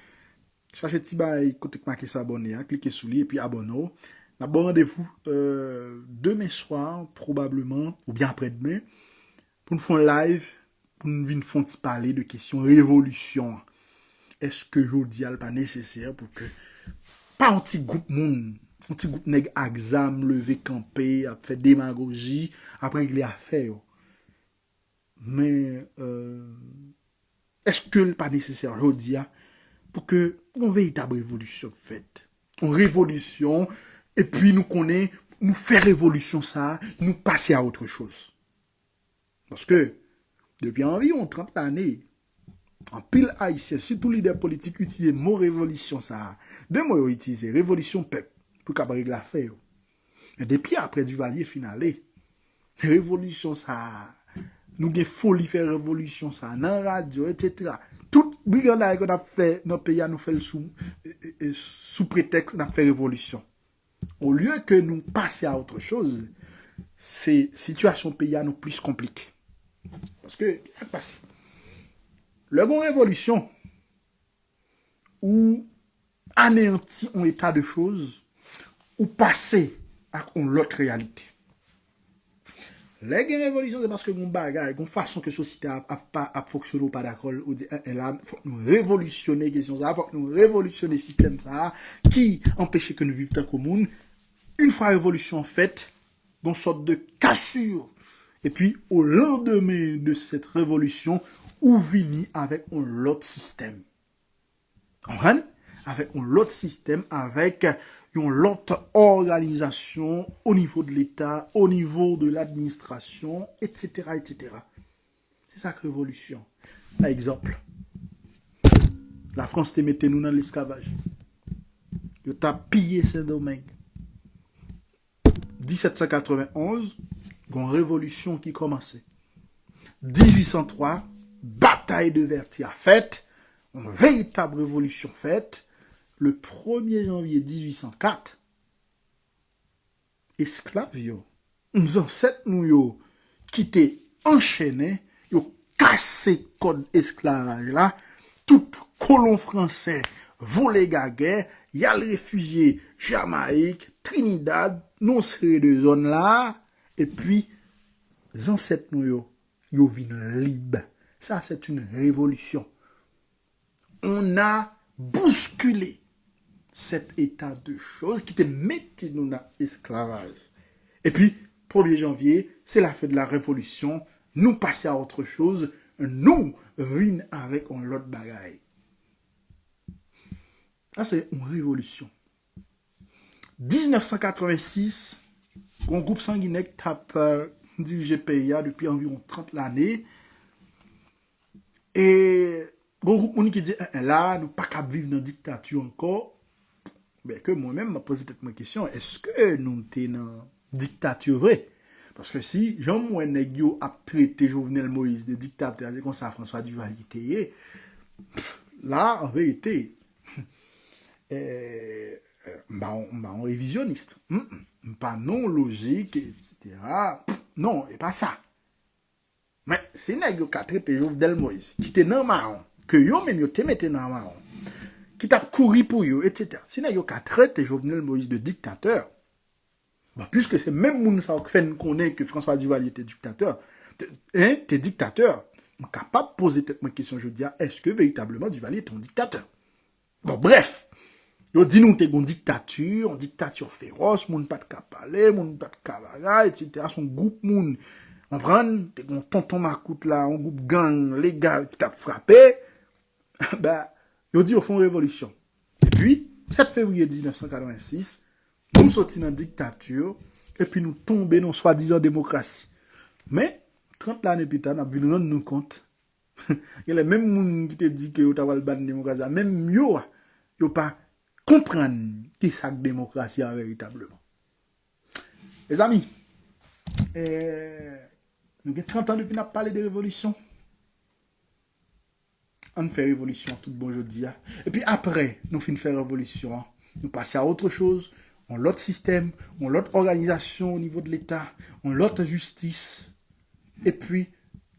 Chache ti bagay kote k make sa abòne a, klike sou li epi abòne w. N ap ba w randevou euh, demen swa, pwobableman, oubyen aprèdmen, pou n fè yon live, pou n vin fè yon ti pale de kesyon revolisyon an. Èske jodi a l pa nesesè pou ke pa yon ti gwoup moun, yon ti gwoup nèg ak zam leve kanpe, ap fè demagoji, ap regle afè yo? Men, euh, èske l pa nesesè jodi a pou ke yon veritab revolisyon fèt? Yon revolisyon, epi nou konnen, nou fè revolisyon sa a, nou pase a otre choz. Paske, depi anviwon trant lane, anpil Ayisyen, sitou lidè politik, itilize mo revolisyon sa a. De mo yo itilize, revolisyon pèp, pou kab regle afè yo. Men depi apre Divalye fin ale, revolisyon sa a, nou gen foli fè revolisyon sa a, nan radyo, etsetera. Tout briganday ke n ap fè nan peyi a, nou fè l sou, e, e, e, sou pretèks n ap fè revolisyon. Olye ke nou pase a otre choz, se sitiyasyon peyi a nou plis konplike. Paske, kisa k pase? Lè gen yon revolisyon, ou aneyanti yon eta de choz, ou pase ak yon lòt reyalite. Lè gen revolisyon, se paske gon bagay, gon fason ke sosyete a ap, ap, ap fonksyone ou pa dakò, ou di, en, en, la, fòk nou revolisyone kesyon sa, fòk nou revolisyone sistèm sa, ki anpeche ke nou viv tankou moun. Yon fwa revolisyon fèt, gon sòt de kasir. Epi, o landemen de sèt revolisyon, ou vini avèk yon lòt sistèm. Konprann? Avèk yon lòt sistèm, avèk yon lòt òganizasyon o nivo de Leta, o nivo de ladministrasyon, etsetera, etsetera. Se sa k revolisyon. Pa egzanp, Lafrans te mete nou nan lesklavaj. Yo t ap piye Sendomeng. Disèt san katrevenn onz, gon revolisyon ki kòmanse. Dizuit san twa, batay de Vètyè fèt, yon veritab revolisyon fèt. Le premye janvye dizuit san kat, esklav yo, zansèt nou yo ki te anchennen, yo kase kòd esklavaj la, tout kolon fransè vole gagè, y al refijye Jamayik, Trinidad, nan yon seri de zòn la, epi zansèt nou yo, yo vin lib. Sa, c'est une révolution. On a bousculé cet état de choses ki te mete nou nan esklavaj. Epi, premye janvye, c'est la fin de la révolution. Nou pase a otre choz. Nou vin avèk yon lòt bagay. Sa se yon revolisyon. Diznèf san katrevensis, yon gwoup sanginè ki t ap, euh, dirije peyi a depi anviwon trant lane. E gon gwoup moun ki di, en, en, la, nou pa kab viv nan diktati ankò. Ben, ke mwen menm, m ap poze tèt mwen kesyon, èske nou te nan diktati vre? Paske si jan m wè nèg yo ap trete Jovenel Moïse de diktatè, se konsa François Duvalier te ye, la, an verite, eh, m pa yon, m pa yon revizyonis. Mm, mm. M pa nan yon lojik, etsetera. Non, e pa sa. Men, si nèg yo ka trete Jovenel Moïse, ki te nan mawon, ke yo menm yo te mete nan mawon, ki t ap kouri pou yo, etsetera. Si nèg yo ka trete Jovenel Moïse de diktatè, bon, piske se menm moun sa yo k fè n konnen ke François Duvalier te diktatè, te, en, te diktatè, m kapab poze tèt mwen kesyon jodi a, èske veritableman Duvalier te yon diktatè? Bon, brèf, yo di nou te gon diktati, yon diktati fewòs, moun pa t ka pale, moun pa t ka bagay, etsetera. Se yon gwoup moun, konprann, te gon tonton makout la, yon gwoup gang legal ki t ap frape. Ben, yo di yo fè yon revolisyon. Epi, sèt fevriye diznèf san katrevensis, nou soti nan diktati, epi nou tonbe nan swadizan demokrasi. Men, trant lane pita, n ap vin rann nou kont, genlè menm moun ki te di ke yo ta pral ban demokrasi a, menm yo a, yo pa konprann ki sa k demokrasi a veritableman. Mezanmi, eh, nou gen trant an depi n ap pale de revolisyon. Ann fè revolisyon an tout bon jodi a. Epi apre nou fin fè revolisyon an, nou pase a otre choz, yon lòt sistèm, yon lòt òganizasyon o nivo de Leta, yon lòt jistis. Epi,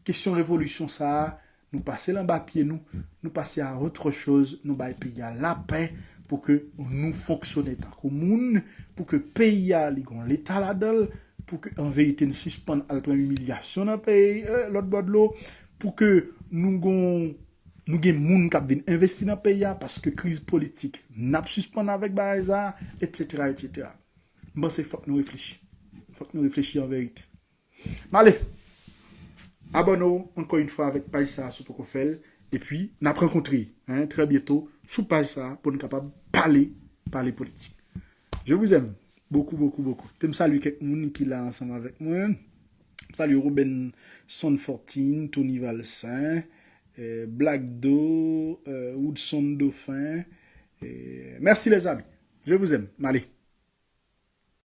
kesyon revolisyon sa a, nou pase l anba pye nou, nou pase a otre choz, nou bay peyi a lapè pou ke nou fonksyone tankou moun, pou ke peyi a li gon Leta ladan l, pou ke an verite nou sispann al pran imilyasyon nan peyi, eh, lòt bò dlo, pou ke nou gon, nou gen moun k ap vin envesti nan peyi a, paske kriz politik, n ap sispann avèk bagay sa a, etsetera, etsetera. M panse fòk nou reflechi. Fòk nou reflechi an verite. M ale. Abòne w ankò yon fwa avèk paj sa a si w poko fè l. Epi, n ap rankontre, en, trè byento sou paj sa a pou n kapab pale, pale politik. Je vous aime beaucoup, beaucoup, beaucoup. Te m salye kèk moun ki la ansanm avèk mwen. M salye Rubenson Fortune, Tony Valcin, eh, Black Do, eh, Woodson Dauphin. Eh, merci les amis. Je vous aime. M ale.